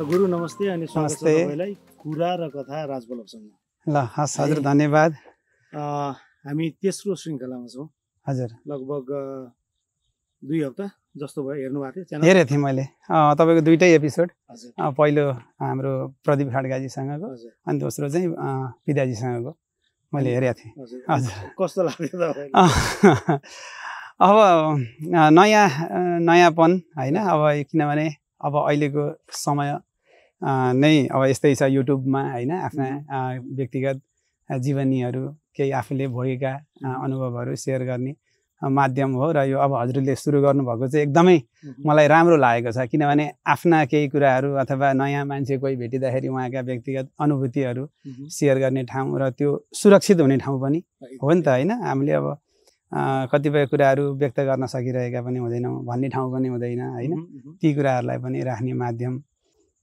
गुरु नमस्ते अनि स्वागत छ नमस्ते। तपाईलाई कुरा र कथा राजवल्लभसँग। ल हस् हजुर, धन्यवाद। हामी तेस्रो श्रृङ्खलामा छौँ। हजुर, लगभग 2 हप्ता जस्तो भयो हेर्नु भएको थियो च्यानल। हेरेको थिएँ मैले तपाईँको दुईटै एपिसोड। हजुर पहिलो हाम्रो प्रदीप खड्गाजीसँगको हजुर अनि दोस्रो चाहिँ पिताजीसँगको मैले हेरेको थिएँ। हजुर हजुर। कस्तो लाग्यो तपाईँलाई? अब नयाँपन होइन, अब किनभने अब अहिलेको समय नै अब यस्तै छ। युट्युबमा होइन आफ्ना व्यक्तिगत जीवनीहरू केही आफूले भोगेका अनुभवहरू सेयर गर्ने माध्यम हो र यो अब हजुरले सुरु गर्नुभएको चाहिँ एकदमै मलाई राम्रो लागेको छ। किनभने आफ्ना केही कुराहरू अथवा नयाँ मान्छे कोही भेटिँदाखेरि उहाँका व्यक्तिगत अनुभूतिहरू सेयर गर्ने ठाउँ र त्यो सुरक्षित हुने ठाउँ पनि हो नि त होइन। हामीले अब कतिपय कुराहरू व्यक्त गर्न सकिरहेका पनि हुँदैनौँ, भन्ने ठाउँ पनि हुँदैन होइन। ती कुराहरूलाई पनि राख्ने माध्यम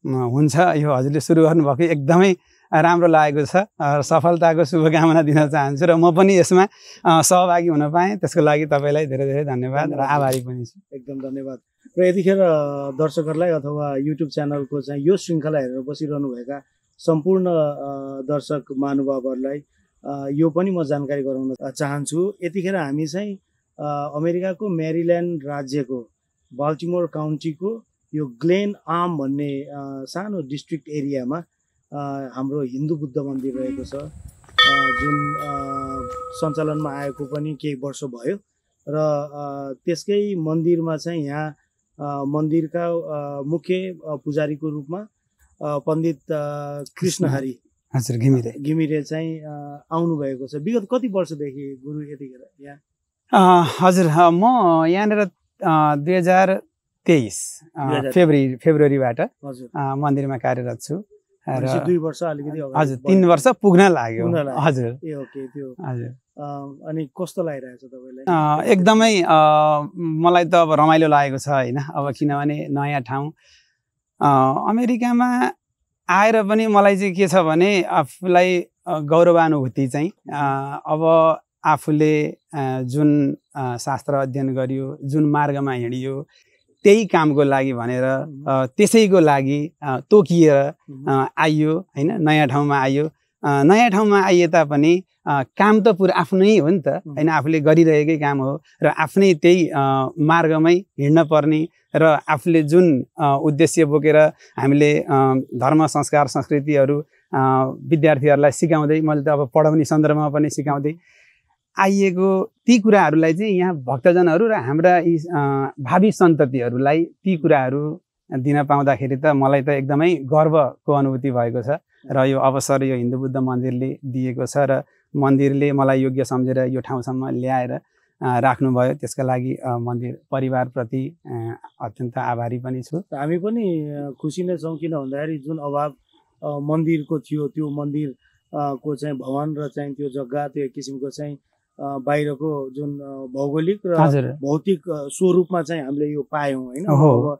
हुन्छ। यो हजुरले सुरु गर्नुभएको एकदमै राम्रो लागेको छ। सफलताको शुभकामना दिन चाहन्छु र म पनि यसमा सहभागी हुन पाएँ, त्यसको लागि तपाईँलाई धेरै धेरै धन्यवाद र आभारी पनि छु। एकदम धन्यवाद। र यतिखेर दर्शकहरूलाई अथवा युट्युब च्यानलको चाहिँ यो श्रृङ्खला हेरेर बसिरहनुभएका सम्पूर्ण दर्शक महानुभावहरूलाई यो पनि म जानकारी गराउन चाहन्छु। यतिखेर हामी चाहिँ अमेरिकाको मेरील्यान्ड राज्यको बाल्टिमोर काउन्टीको यो ग्लेन आर्म भन्ने सानो डिस्ट्रिक्ट एरियामा हाम्रो हिन्दू बुद्ध मन्दिर रहेको छ, जुन सञ्चालनमा आएको पनि केही वर्ष भयो। र त्यसकै मन्दिरमा चाहिँ यहाँ मन्दिरका मुख्य पुजारीको रूपमा पण्डित कृष्णहरि हजुर घिमिरे चाहिँ आउनुभएको छ। विगत कति वर्षदेखि गुरु यतिखेर यहाँ? हजुर, म यहाँनिर 2023 फेब्रुअरीबाट मन्दिरमा कार्यरत छु र 2 वर्ष अलिकति हजुर 3 वर्ष पुग्न लाग्यो। हजुर ए ओके त्यो हजुर। अनि कस्तो लागिरहेछ तपाईँलाई? एकदमै मलाई त अब रमाइलो लागेको छ होइन। अब किनभने नयाँ ठाउँ अमेरिकामा आएर पनि मलाई चाहिँ के छ भने आफूलाई गौरवानुभूति चाहिँ अब आफूले जुन शास्त्र अध्ययन गरियो, जुन मार्गमा हिँडियो, त्यही कामको लागि भनेर त्यसैको लागि तोकिएर आइयो होइन। नयाँ ठाउँमा आइयो, नयाँ ठाउँमा आइए तापनि काम त पुरा आफ्नै हो नि त होइन। आफूले गरिरहेकै काम हो र आफ्नै त्यही मार्गमै हिँड्न पर्ने र आफूले जुन उद्देश्य बोकेर हामीले धर्म संस्कार संस्कृतिहरू विद्यार्थीहरूलाई सिकाउँदै, मैले त अब पढाउने सन्दर्भमा पनि सिकाउँदै आइएको ती कुराहरूलाई चाहिँ यहाँ भक्तजनहरू र हाम्रा यी भावी सन्ततिहरूलाई ती कुराहरू दिन पाउँदाखेरि त मलाई त एकदमै गर्वको अनुभूति भएको छ। र यो अवसर यो हिन्दू बुद्ध मन्दिरले दिएको छ र मन्दिरले मलाई योग्य सम्झेर यो ठाउँसम्म ल्याएर राख्नुभयो, त्यसका लागि मन्दिर परिवारप्रति अत्यन्त आभारी पनि छु। हामी पनि खुसी नै छौँ, किन भन्दाखेरि जुन अभाव मन्दिरको थियो त्यो मन्दिरको चाहिँ भवन र चाहिँ त्यो जग्गा त्यो किसिमको चाहिँ बाहिरको जुन भौगोलिक र भौतिक स्वरूपमा चाहिँ हामीले यो पायौँ होइन। अब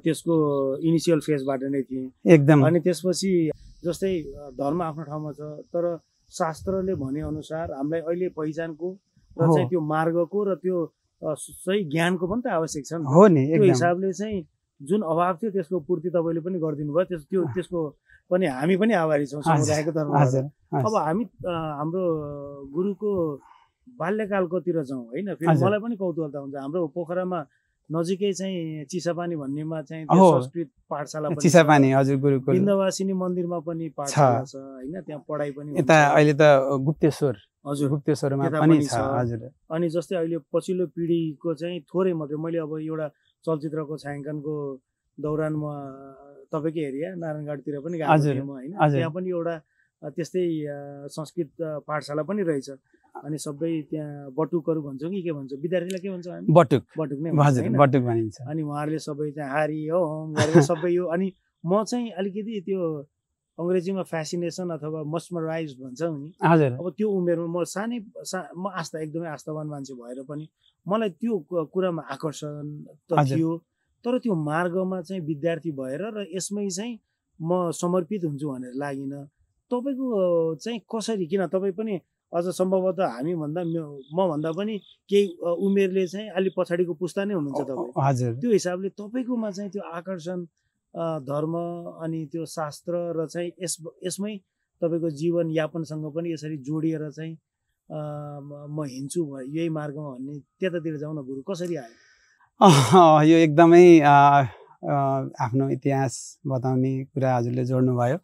त्यसको इनिसियल फेजबाट नै थिएँ एकदम। अनि त्यसपछि जस्तै धर्म आफ्नो ठाउँमा छ, तर शास्त्रले भने अनुसार हामीलाई अहिले पहिचानको र चाहिँ त्यो मार्गको र त्यो सही ज्ञानको पनि त आवश्यक छ नि हो नि। त्यो हिसाबले चाहिँ जुन अभाव थियो त्यसको पूर्ति तपाईँले पनि गरिदिनु भयो। त्यसको पनि हामी पनि आभारी छौँ समुदायको तर्फबाट। अब हामी हाम्रो गुरुको बाल्यकालकोतिर जाउँ होइन। फेरि मलाई पनि कौतूहलता हुन्छ। हाम्रो पोखरामा नजिकै चाहिँ चिसापानी भन्नेमा चाहिँ संस्कृत पाठशाला पनि चिसापानी हजुर गुरुकुल, विन्ध्यवासिनी मन्दिरमा पनि पाठशाला छ होइन। त्यहाँ पढाइ पनि यता अहिले त गुप्तेश्वर हजुर गुप्तेश्वरमा पनि छ हजुर। अनि जस्तै अहिले पछिल्लो पिँढीको चाहिँ थोरै मात्रै मैले अब एउटा चलचित्रको छायाङ्कनको दौरानमा तपाईँकै एरिया नारायणगढतिर पनि गएको थिएँ म होइन। त्यहाँ पनि एउटा त्यस्तै संस्कृत पाठशाला पनि रहेछ। अनि सबै त्यहाँ बटुकहरू भन्छौँ कि के भन्छौँ, विद्यार्थीलाई के भन्छौँ हामी? बटुक नै बटुक भनिन्छ। अनि उहाँहरूले सबै चाहिँ हारी हो गरेर सबै यो। अनि म चाहिँ अलिकति त्यो अङ्ग्रेजीमा फेसिनेसन अथवा मस्मराइज भन्छौँ नि हजुर। अब त्यो उमेरमा म म एकदमै आस्थावान मान्छे भएर पनि मलाई त्यो कुरामा आकर्षण त थियो, तर त्यो मार्गमा चाहिँ विद्यार्थी भएर र यसमै चाहिँ म समर्पित हुन्छु भनेर लागिनँ। तपाईँको चाहिँ कसरी, किन तपाईँ पनि अझ सम्भवतः हामीभन्दा मभन्दा पनि केही उमेरले चाहिँ अलि पछाडिको पुस्ता नै हुनुहुन्छ तपाईँ। हजुर। त्यो हिसाबले तपाईँकोमा चाहिँ त्यो आकर्षण धर्म अनि त्यो शास्त्र र चाहिँ यसमै तपाईँको जीवनयापनसँग पनि यसरी जोडिएर चाहिँ म हिँड्छु यही मार्गमा भन्ने त्यतातिर जाउँ न गुरु, कसरी आयो? यो एकदमै आफ्नो इतिहास बताउने कुरा हजुरले जोड्नुभयो।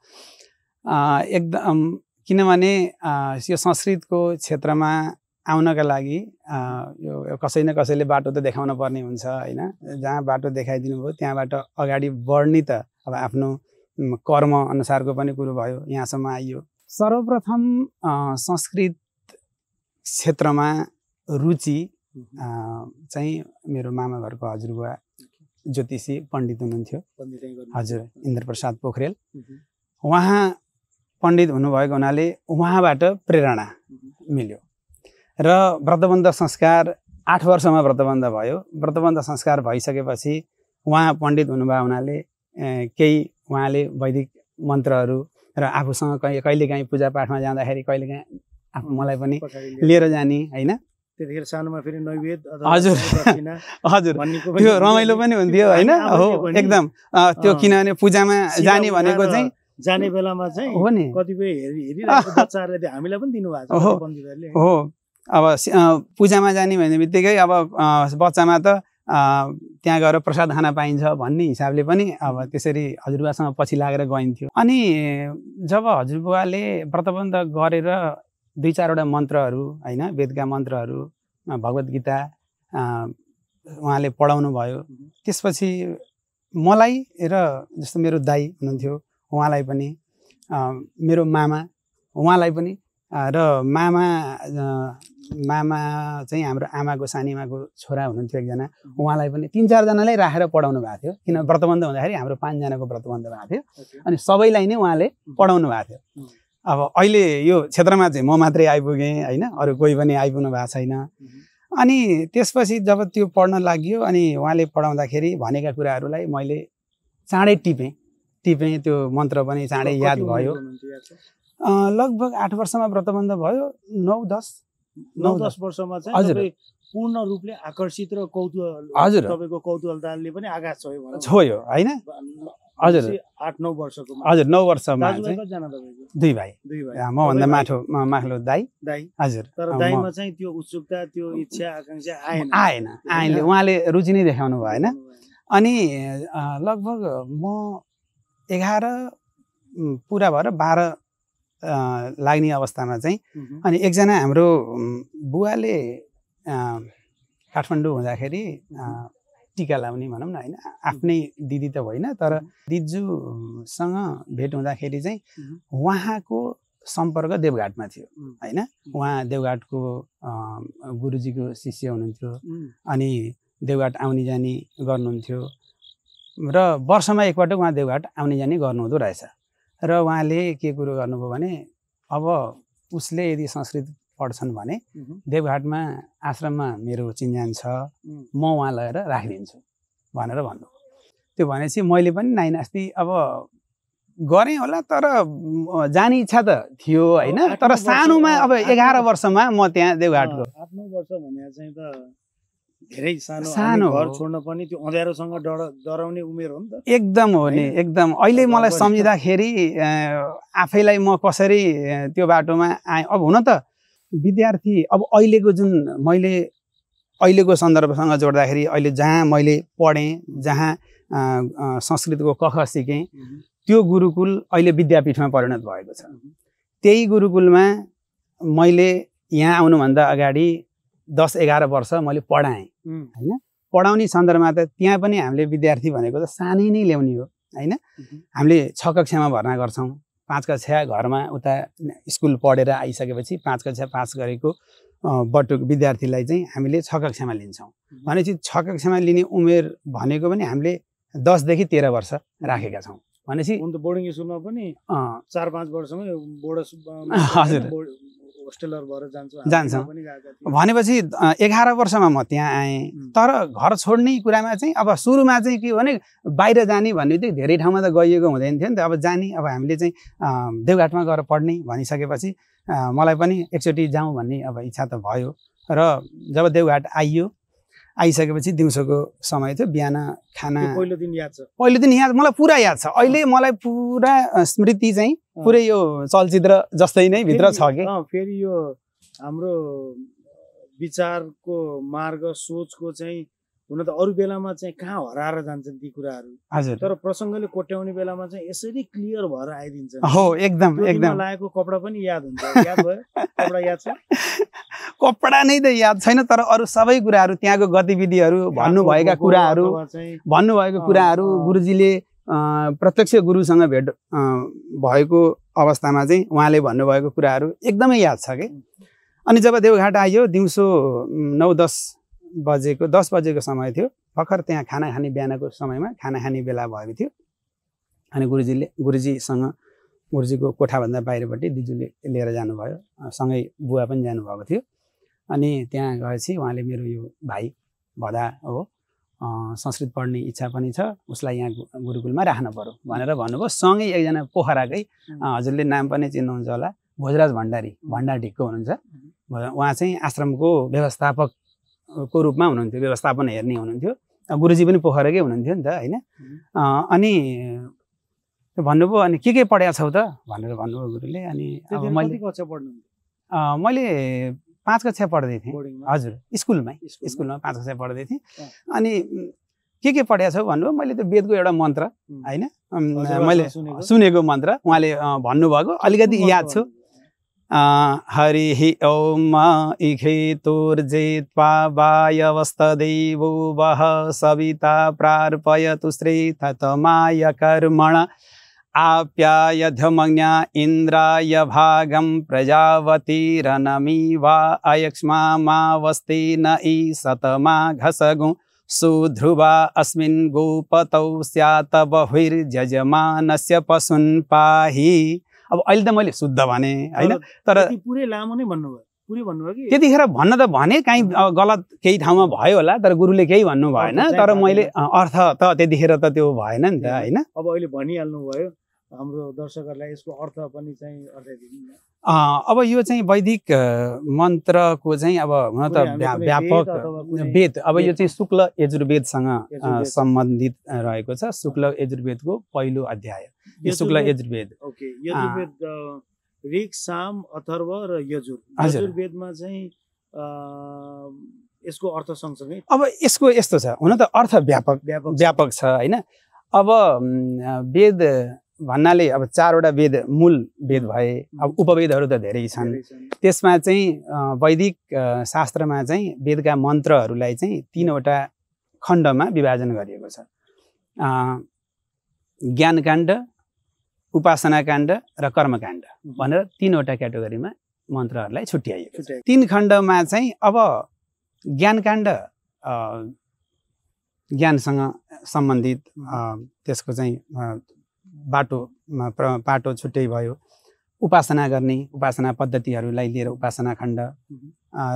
एकदम, किनभने यो संस्कृतको क्षेत्रमा आउनका लागि यो कसै न कसैले बाटो त देखाउन पर्ने हुन्छ होइन। जहाँ बाटो देखाइदिनु भयो त्यहाँबाट अगाडि बढ्ने त अब आफ्नो कर्म अनुसारको पनि कुरो भयो, यहाँसम्म आइयो। सर्वप्रथम संस्कृत क्षेत्रमा रुचि चाहिँ मेरो मामा घरको हजुरबुवा ज्योतिषी पण्डित हुनुहुन्थ्यो, हजुर इन्द्रप्रसाद पोखरेल। उहाँ पण्डित हुनुभएको हुनाले उहाँबाट प्रेरणा मिल्यो र व्रतबन्ध संस्कार 8 वर्षमा व्रतबन्ध भयो। व्रतबन्ध संस्कार भइसकेपछि उहाँ पण्डित हुनुभएको हुनाले केही उहाँले वैदिक मन्त्रहरू र आफूसँग कहिलेकाहीँ पूजापाठमा जाँदाखेरि कहिलेकाहीँ आफू मलाई पनि लिएर जाने होइन। त्यतिखेर सानोमा फेरि नैवेद, हजुर हजुर त्यो रमाइलो पनि हुन्थ्यो होइन। हो एकदम, त्यो किनभने पूजामा जाने भनेको चाहिँ जाने बेलामा चाहिँ हो नि, कतिपय हेरिरहेको बच्चाहरूले हामीलाई पनि दिनुभएको छ पण्डितहरूले। हो, अब पूजामा जाने भन्ने बित्तिकै अब बच्चामा त त्यहाँ गएर प्रसाद खान पाइन्छ भन्ने हिसाबले पनि अब त्यसरी हजुरबुवासँग पछि लागेर गइन्थ्यो। अनि जब हजुरबुवाले व्रतबन्ध गरेर 2-4वटा मन्त्रहरू होइन, वेदका मन्त्रहरू, भगवत गीता उहाँले पढाउनु भयो। त्यसपछि मलाई र जस्तो मेरो दाइ हुनुहुन्थ्यो उहाँलाई पनि, मेरो मामा उहाँलाई पनि, र मामा चाहिँ हाम्रो आमाको सानीमाको छोरा हुनुहुन्थ्यो एकजना, उहाँलाई पनि 3-4 जनालाई राखेर पढाउनु भएको थियो। किन व्रतबन्ध हुँदाखेरि हाम्रो 5 जनाको व्रतबन्ध भएको थियो अनि सबैलाई नै उहाँले पढाउनु भएको थियो। अब अहिले यो क्षेत्रमा चाहिँ म मात्रै आइपुगेँ होइन, अरू कोही पनि आइपुग्नु भएको छैन। अनि त्यसपछि जब त्यो पढ्न लाग्यो अनि उहाँले पढाउँदाखेरि भनेका कुराहरूलाई मैले चाँडै टिपेँ, त्यो मन्त्र पनि चाँडै याद भयो। लगभग 8 वर्षमा व्रतबन्ध भयो। 9-10 वर्षमा चाहिँ तपाईँ पूर्ण रूपले आकर्षित र कौतूहल, हजुर तपाईँको कौतूहलताले पनि आकाश छोयो होइन। हजुर 8-9 वर्षको, हजुर 9 वर्षमा चाहिँ 2 भाइ, मभन्दा माथिल्लो दाइ, हजुर। तर दाइमा चाहिँ त्यो उत्सुकता, त्यो इच्छा आकांक्षा आएन, उहाँले रुचि नै देखाउनु भएन। अनि लगभग म 11 पुरा भएर 12 लाग्ने अवस्थामा चाहिँ अनि एकजना हाम्रो बुवाले काठमाडौँ हुँदाखेरि टिका लाउने भनौँ न होइन, आफ्नै दिदी त होइन तर दिजुसँग भेट हुँदाखेरि चाहिँ उहाँको सम्पर्क देवघाटमा थियो होइन। उहाँ देवघाटको गुरुजीको शिष्य हुनुहुन्थ्यो अनि देवघाट आउने जाने गर्नुहुन्थ्यो र वर्षमा एकपटक उहाँ देवघाट आउने जाने गर्नुहुँदो रहेछ। र उहाँले के कुरो गर्नुभयो भने अब उसले यदि संस्कृत पढ्छन् भने देवघाटमा आश्रममा मेरो चिन्जान छ, म उहाँ लगेर राखिदिन्छु भनेर भन्नु। त्यो भनेपछि मैले पनि नाइनास्ती अब गरेँ होला, तर जाने इच्छा त थियो होइन। तर सानोमा अब 11 वर्षमा म त्यहाँ देवघाटको 8-9 वर्ष भने चाहिँ त धेरै सानो, घर छोड्न पनि त्यो अँध्यारोसँग डराउने उमेर हो नि त। एकदम हो नि, एकदम। अहिले मलाई सम्झिँदाखेरि आफैलाई म कसरी त्यो बाटोमा आएँ। अब हुन त विद्यार्थी, अब अहिलेको जुन मैले अहिलेको सन्दर्भसँग जोड्दाखेरि अहिले जहाँ मैले पढेँ, जहाँ संस्कृतको कख सिकेँ, त्यो गुरुकुल अहिले विद्यापीठमा परिणत भएको छ। त्यही गुरुकुलमा मैले यहाँ आउनुभन्दा अगाडि 10-11 वर्ष मैले पढाएँ होइन। पढाउने सन्दर्भमा त त्यहाँ पनि हामीले विद्यार्थी भनेको त सानै नै ल्याउने हो होइन। हामीले 6 कक्षामा भर्ना गर्छौँ, 5 कक्षा घरमा उता स्कुल पढेर आइसकेपछि 5 कक्षा पास गरेको बटुक विद्यार्थीलाई चाहिँ हामीले 6 कक्षामा लिन्छौँ। भनेपछि 6 कक्षामा लिने उमेर भनेको पनि हामीले 10 देखि 13 वर्ष राखेका छौँ। भनेपछि बोर्डिङ स्कुलमा पनि 4-5 वर्षमै हजुर होस्टेलर भएर जान्छ। भनेपछि 11 वर्षमा म त्यहाँ आएँ। तर घर छोड्ने कुरामा चाहिँ अब सुरुमा चाहिँ के भने बाहिर जाने भन्ने बित्तिकै धेरै ठाउँमा त गइएको हुँदैन थियो नि त। अब जाने, अब हामीले चाहिँ देवघाटमा गएर पढ्ने भनिसकेपछि मलाई पनि एकचोटि जाउँ भन्ने अब इच्छा त भयो। र जब देवघाट आइयो आइसकेपछि दिउँसोको समय थियो, बिहान खाना पहिलो दिन याद छ? पहिलो दिन याद मलाई पुरा याद छ। अहिले मलाई पुरा स्मृति चाहिँ पुरै यो चलचित्र जस्तै नै भित्र छ कि। फेरि यो हाम्रो विचारको मार्ग सोचको चाहिँ हुन त अरू बेलामा चाहिँ कहाँ हराएर जान्छन् ती कुराहरू, हजुर, तर प्रसङ्गले कोट्याउने बेलामा चाहिँ यसरी क्लियर भएर आइदिन्छ। हो, एकदम एकदम। लागेको कपडा पनि याद हुन्छ, याद भयो? कपडा याद छ? कपडा नै त याद छैन, तर अरू सबै कुराहरू, त्यहाँको गतिविधिहरू, भन्नुभएका कुराहरू, गुरुजीले प्रत्यक्ष गुरुसँग भेट भएको अवस्थामा चाहिँ उहाँले भन्नुभएको कुराहरू एकदमै याद छ कि। अनि जब देवघाट आयो दिउँसो 9-10 बजेको समय थियो, भर्खर त्यहाँ खाना खाने बिहानको समयमा खाना खाने बेला भएको थियो। अनि गुरुजीको कोठाभन्दा बाहिरपट्टि दिजुले लिएर जानुभयो, सँगै बुवा पनि जानुभएको थियो। अनि त्यहाँ गएपछि उहाँले मेरो यो भाइ भदा हो, संस्कृत पढ्ने इच्छा पनि छ, उसलाई यहाँ गुरुकुलमा राख्नु पर्यो भनेर भन्नुभयो। सँगै एकजना पोखराकै, हजुरले नाम पनि चिन्नुहुन्छ होला, भोजराज भण्डारी, भण्डारढिकको हुनुहुन्छ, उहाँ चाहिँ आश्रमको व्यवस्थापकको रूपमा हुनुहुन्थ्यो, व्यवस्थापन हेर्ने हुनुहुन्थ्यो। गुरुजी पनि पोखराकै हुनुहुन्थ्यो नि त होइन। अनि भन्नुभयो, अनि के पढेका छौ त भनेर भन्नुभयो गुरुले। अनि मैले 5 कक्षा पढ्दै थिएँ, हजुर, स्कुलमा 5 कक्षा पढ्दै थिएँ। अनि के पढेका छौ भन्नुभयो। मैले त वेदको एउटा मन्त्र होइन, मैले सुनेको मन्त्र उहाँले भन्नुभएको अलिकति याद छु। हरिः ओम इखेतुर्जेत्वा वायवस्तदेवो वः सविता प्रार्पयतु श्रेष्ठतमाय कर्मण आप्यायध्यमज्ञा इन्द्राय भागं प्रजावतीरनमीवा अयक्ष्मामावस्ते न ईशतमा घसगु सुध्रुवा अस्मिन् गोपतौ स्यात् बहुर्यजमानस्य पशुन् पाहि। अब अहिले त मैले शुद्ध भने होइन, तर पुरै लामो नै भन्नुभयो, पुरै भन्नुभयो कि त्यतिखेर भन्न त भने कहीँ गलत केही ठाउँमा भयो होला, तर गुरुले केही भन्नु भएन। तर मैले अर्थ त त्यतिखेर त त्यो भएन नि त होइन। अब अहिले भनिहाल्नु भयो, हाम्रो दर्शकहरूलाई यसको अर्थ पनि चाहिँ अब यो चाहिँ वैदिक मन्त्रको चाहिँ अब हुन त व्यापक वेद, अब यो चाहिँ शुक्ल यजुर्वेदसँग सम्बन्धित रहेको छ। शुक्ल यजुर्वेदको पहिलो अध्याय यो शुक्ल यजुर्वेद। ओके, यजुर्वेद ऋग, साम, अथर्व र यजुर। यजुर्वेदमा चाहिँ यसको अर्थ सँगसँगै अब यसको यस्तो छ, हुन त अर्थ व्यापक छ होइन। अब वेद भन्नाले अब 4वटा वेद मूल वेद भए, अब उपवेदहरू त धेरै छन्। त्यसमा चाहिँ वैदिक शास्त्रमा चाहिँ वेदका मन्त्रहरूलाई चाहिँ 3वटा खण्डमा विभाजन गरिएको छ। ज्ञानकाण्ड, उपासनाकाण्ड र कर्मकाण्ड भनेर 3वटा क्याटेगोरीमा मन्त्रहरूलाई छुट्याइएको छ। 3 खण्डमा चाहिँ अब ज्ञानकाण्ड ज्ञानसँग सम्बन्धित, त्यसको चाहिँ पाटो छुट्टै भयो। उपासना गर्ने, उपासना पद्धतिहरूलाई लिएर उपासना खण्ड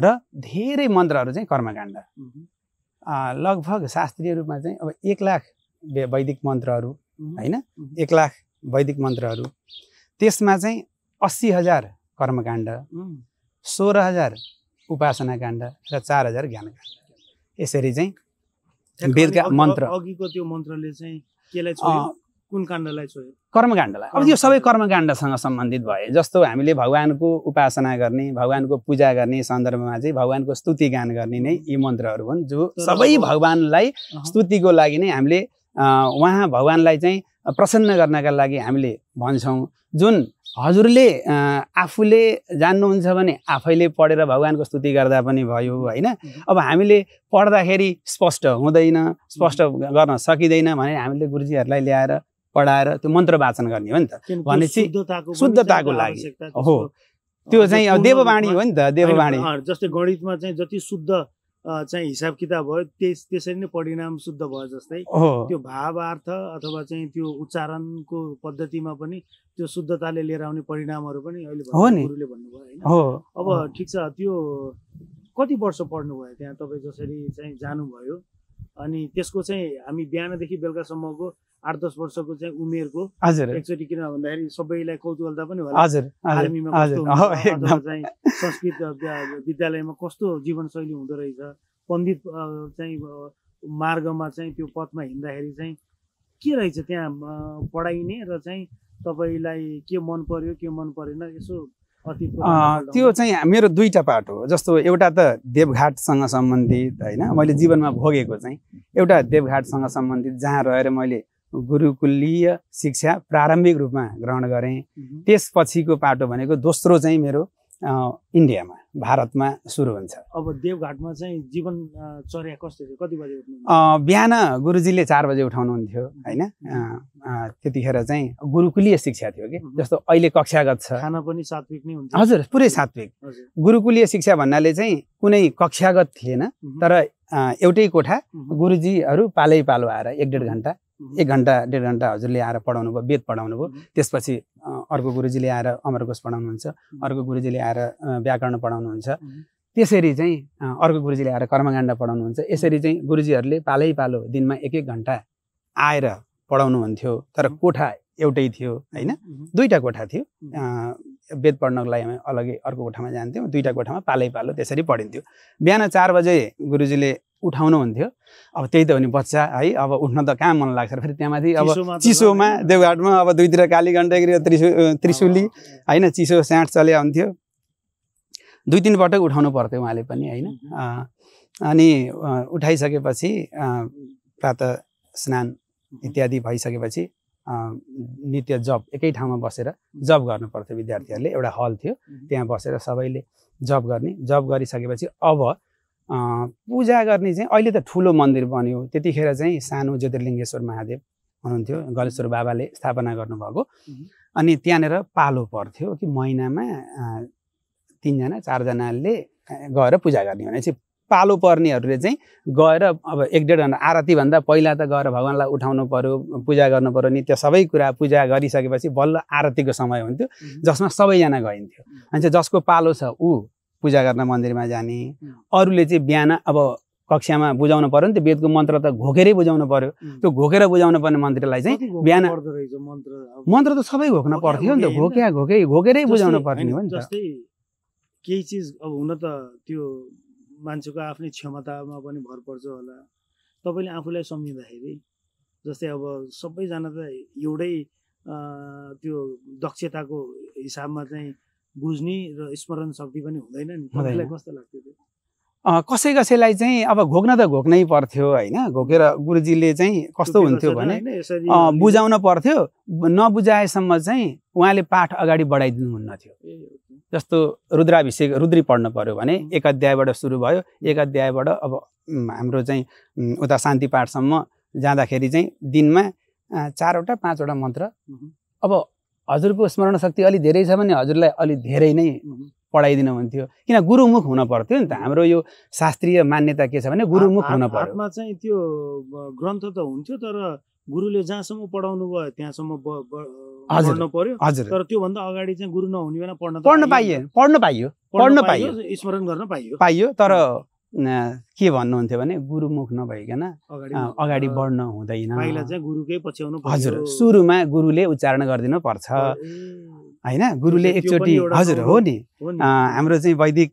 र धेरै मन्त्रहरू चाहिँ कर्मकाण्ड। लगभग शास्त्रीय रूपमा चाहिँ अब 1 लाख वैदिक मन्त्रहरू होइन, 1 लाख वैदिक मन्त्रहरू। त्यसमा चाहिँ 80,000 कर्मकाण्ड, 16,000 उपासनाकाण्ड र 4,000 ज्ञानकाण्ड। यसरी चाहिँ वेदका मन्त्र। अघिको त्यो मन्त्रले चाहिँ केलाई छोड्यो, कुन काण्डलाई छोड्यो? कर्मकाण्डलाई। अब यो सबै कर्मकाण्डसँग सम्बन्धित भए। जस्तो हामीले भगवानको उपासना गर्ने, भगवानको पूजा गर्ने सन्दर्भमा चाहिँ भगवानको स्तुति गान गर्ने नै यी मन्त्रहरू हुन्, जो सबै भगवानलाई स्तुतिको लागि नै हामीले उहाँ भगवानलाई चाहिँ प्रसन्न गर्नका लागि हामीले भन्छौँ। जुन हजुरले आफूले जान्नुहुन्छ भने आफैले पढेर भगवानको स्तुति गर्दा पनि भयो होइन। अब हामीले पढ्दाखेरि स्पष्ट हुँदैन, स्पष्ट गर्न सकिँदैन भने हामीले गुरुजीहरूलाई ल्याएर पढाएर त्यो मन्त्र वाचन गर्ने हो नि त। भनेपछि शुद्धताको लागि हो, त्यो चाहिँ अब देववाणी हो नि त। देववाणी जस्तै गणितमा चाहिँ जति शुद्ध चाहिँ हिसाब किताब भयो त्यसरी नै परिणाम शुद्ध भयो जस्तै त्यो भावार्थ अथवा चाहिँ त्यो उच्चारणको पद्धतिमा पनि त्यो शुद्धताले लिएर आउने परिणामहरू पनि अहिले गुरुले भन्नुभयो होइन। अब ठिक छ, त्यो कति वर्ष पढ्नुभयो त्यहाँ तपाईँ जसरी चाहिँ जानुभयो? अनि त्यसको चाहिँ हामी बिहानदेखि बेलुकासम्मको 8-10 वर्षको चाहिँ उमेरको एकचोटि किन भन्दाखेरि सबैलाई कौतूहलता पनि होला, आर्मीमा कस्तो हुन्छ, अथवा चाहिँ संस्कृत विद्यालयमा कस्तो जीवनशैली हुँदो रहेछ, पण्डित चाहिँ मार्गमा चाहिँ त्यो पथमा हिँड्दाखेरि चाहिँ के रहेछ त्यहाँ पढाइने र चाहिँ तपाईँलाई के मन पर्यो के मन परेन यसो अतीतको त्यो चाहिँ मेरो दुईटा पार्ट हो। जस्तो एउटा त देवघाटसँग सम्बन्धित होइन, मैले जीवनमा भोगेको चाहिँ एउटा देवघाटसँग सम्बन्धित जहाँ रहेर मैले गुरुकुलीय शिक्षा प्रारम्भिक रूपमा ग्रहण गरेँ। त्यसपछिको पाटो भनेको दोस्रो चाहिँ मेरो इन्डियामा भारतमा सुरु हुन्छ। अब देवघाटमा चाहिँ जीवनचर्या कस्तो थियो, कति बजे उठ्नु? बिहान गुरुजीले 4 बजे उठाउनुहुन्थ्यो होइन। त्यतिखेर चाहिँ गुरुकुलीय शिक्षा थियो कि, जस्तो अहिले कक्षागत छ। खाना पनि सात्विक नै हुन्छ? हजुर, पुरै सात्विक। गुरुकुलीय शिक्षा भन्नाले चाहिँ कुनै कक्षागत थिएन, तर एउटै कोठा गुरुजीहरू पालै पालो आएर 1-1.5 घन्टा 1 घन्टा 1.5 घन्टा हजुरले आएर पढाउनु भयो, वेद पढाउनु भयो। त्यसपछि अर्को गुरुजीले आएर अमरकोश पढाउनुहुन्छ, अर्को गुरुजीले आएर व्याकरण पढाउनुहुन्छ, त्यसरी चाहिँ अर्को गुरुजीले आएर कर्मकाण्ड पढाउनुहुन्छ। यसरी चाहिँ गुरुजीहरूले पालै पालो दिनमा 1-1 घन्टा आएर पढाउनुहुन्थ्यो। तर कोठा एउटै थियो होइन, 2टा कोठा थियो। वेद पढ्नको लागि हामी अलग्गै अर्को कोठामा जान्थ्यौँ, 2टा कोठामा पालै पालो त्यसरी पढिन्थ्यो। बिहान 4 बजे गुरुजीले उठाउनुहुन्थ्यो। अब त्यही त हो नि बच्चा है, अब उठ्न त कहाँ मन लाग्छ। फेरि त्यहाँमाथि अब चिसोमा देवघाटमा अब 2तिर कालीगण्ड त्रिशुली होइन, चिसो स्याँट चले आउँथ्यो। 2-3 पटक उठाउनु पर्थ्यो उहाँले पनि होइन। अनि उठाइसकेपछि प्रातः स्नान इत्यादि भइसकेपछि नित्य जप एकै ठाउँमा बसेर जप गर्नु पर्थ्यो विद्यार्थीहरूले। एउटा हल थियो, त्यहाँ बसेर सबैले जप गर्ने। जप गरिसकेपछि अब पूजा गर्ने चाहिँ अहिले त ठुलो मन्दिर बन्यो, त्यतिखेर चाहिँ सानो ज्योतिर्लिङ्गेश्वर महादेव हुनुहुन्थ्यो, गलेश्वर बाबाले स्थापना गर्नुभएको। अनि त्यहाँनिर पालो पर्थ्यो कि महिनामा 3 जना 4 जनाले गएर पूजा गर्ने भनेपछि पालो पर्नेहरूले चाहिँ गएर अब 1-1.5 घन्टा आरतीभन्दा पहिला त गएर भगवान्लाई उठाउनु पर्यो, पूजा गर्नु पर्यो, नित्य सबै कुरा पूजा गरिसकेपछि बल्ल आरतीको समय हुन्थ्यो, जसमा सबैजना गइन्थ्यो। अनि जसको पालो छ ऊ पूजा गर्न मन्दिरमा जाने। अरूले चाहिँ बिहान अब कक्षामा बुझाउनु पर्यो नि त, वेदको मन्त्र त घोकेरै बुझाउनु पर्यो। त्यो घोकेर बुझाउनु पर्ने मन्त्रलाई चाहिँ बिहान मन्त्र त सबै घोक्न पर्थ्यो नि त, घोकेरै बुझाउनु पर्ने हो नि त। जस्तै केही चिज अब हुन त त्यो मान्छेको आफ्नै क्षमतामा पनि भर पर्छ होला। तपाईँले आफूलाई सम्झिँदाखेरि जस्तै अब सबैजना त एउटै त्यो दक्षताको हिसाबमा चाहिँ बुझ्ने र स्मरण शक्ति पनि हुँदैन नि, तपाईँलाई कस्तो लाग्थ्यो त्यो? कसैलाई चाहिँ अब घोक्न त घोक्नै पर्थ्यो होइन। घोकेर गुरुजीले चाहिँ कस्तो हुन्थ्यो भने बुझाउन पर्थ्यो, नबुझाएसम्म चाहिँ उहाँले पाठ अगाडि बढाइदिनुहुन्न थियो। जस्तो रुद्राभिषेक रुद्री पढ्नु पर्यो भने 1 अध्यायबाट सुरु भयो, 1 अध्यायबाट अब हाम्रो चाहिँ उता शान्ति पाठसम्म जाँदाखेरि चाहिँ दिनमा 4वटा 5वटा मन्त्र। अब हजुरको स्मरण शक्ति अलि धेरै छ भने हजुरलाई अलि धेरै नै पढाइदिनु हुन्थ्यो, किन गुरुमुख हुन पर्थ्यो नि त। हाम्रो यो शास्त्रीय मान्यता के छ भने गुरुमुख हुन पर्यो। हातमा चाहिँ त्यो ग्रन्थ त हुन्थ्यो, तर गुरुले जहाँसम्म पढाउनु भयो त्यहाँसम्म पढ्न पर्यो। तर त्योभन्दा अगाडि चाहिँ गुरु नहुने बेला पढ्न पाइयो, स्मरण गर्न पाइयो। तर के भन्नुहुन्थ्यो भने गुरुमुख नभइकन अगाडि बढ्न हुँदैन। पहिला चाहिँ गुरुकै पछ्याउनु पर्छ। हजुर, सुरुमा गुरुले उच्चारण गरिदिनु पर्छ होइन। गुरुले एकचोटि हजुर हो नि, हाम्रो चाहिँ वैदिक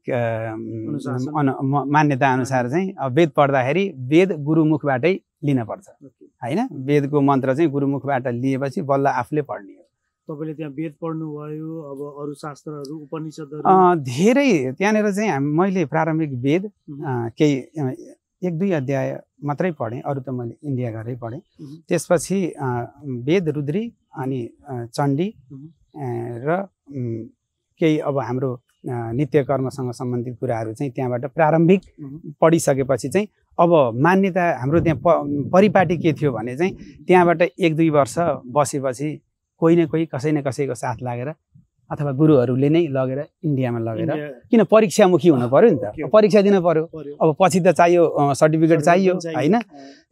मान्यता अनुसार चाहिँ वेद पढ्दाखेरि वेद गुरुमुखबाटै लिनुपर्छ होइन। वेदको मन्त्र चाहिँ गुरुमुखबाट लिएपछि बल्ल आफूले पढ्ने हो। तपाईँले त्यहाँ वेद पढ्नुभयो, अब अरू शास्त्रहरू उपनिषदहरू धेरै त्यहाँनिर चाहिँ मैले प्रारम्भिक वेद केही 1-2 अध्याय मात्रै पढेँ, अरू त मैले इन्डिया गएरै पढेँ। त्यसपछि वेद रुद्री अनि चण्डी र केही अब हाम्रो नित्य कर्मसँग सम्बन्धित कुराहरू चाहिँ त्यहाँबाट प्रारम्भिक पढिसकेपछि चाहिँ अब मान्यता हाम्रो त्यहाँ परिपाटी के थियो भने चाहिँ त्यहाँबाट 1-2 वर्ष बसेपछि कोही न कोही कसै न कसैको साथ लागेर अथवा गुरुहरूले नै लगेर इन्डियामा लगेर, किन परीक्षामुखी हुनु पर्यो नि त, परीक्षा दिन पर्यो। अब पछि त चाहियो सर्टिफिकेट चाहियो होइन।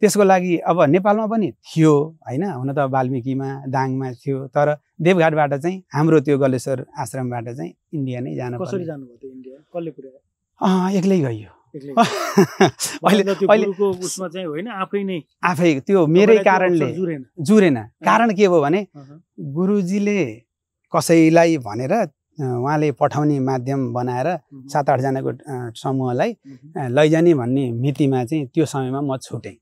त्यसको लागि अब नेपालमा पनि थियो होइन, हुन त वाल्मिकीमा दाङमा थियो, तर देवघाटबाट चाहिँ हाम्रो त्यो गलेश्वर आश्रमबाट चाहिँ इन्डिया नै जानु पर्यो। कसरी जानुभयो त इन्डिया? कसले पुर्यायो? एक्लै गइयो। आफै त्यो मेरै कारणले जुरेन। कारण के भयो भने गुरुजीले कसैलाई भनेर उहाँले पठाउने माध्यम बनाएर 7-8 जनाको समूहलाई लैजाने भन्ने मितिमा चाहिँ त्यो समयमा म छुटेँ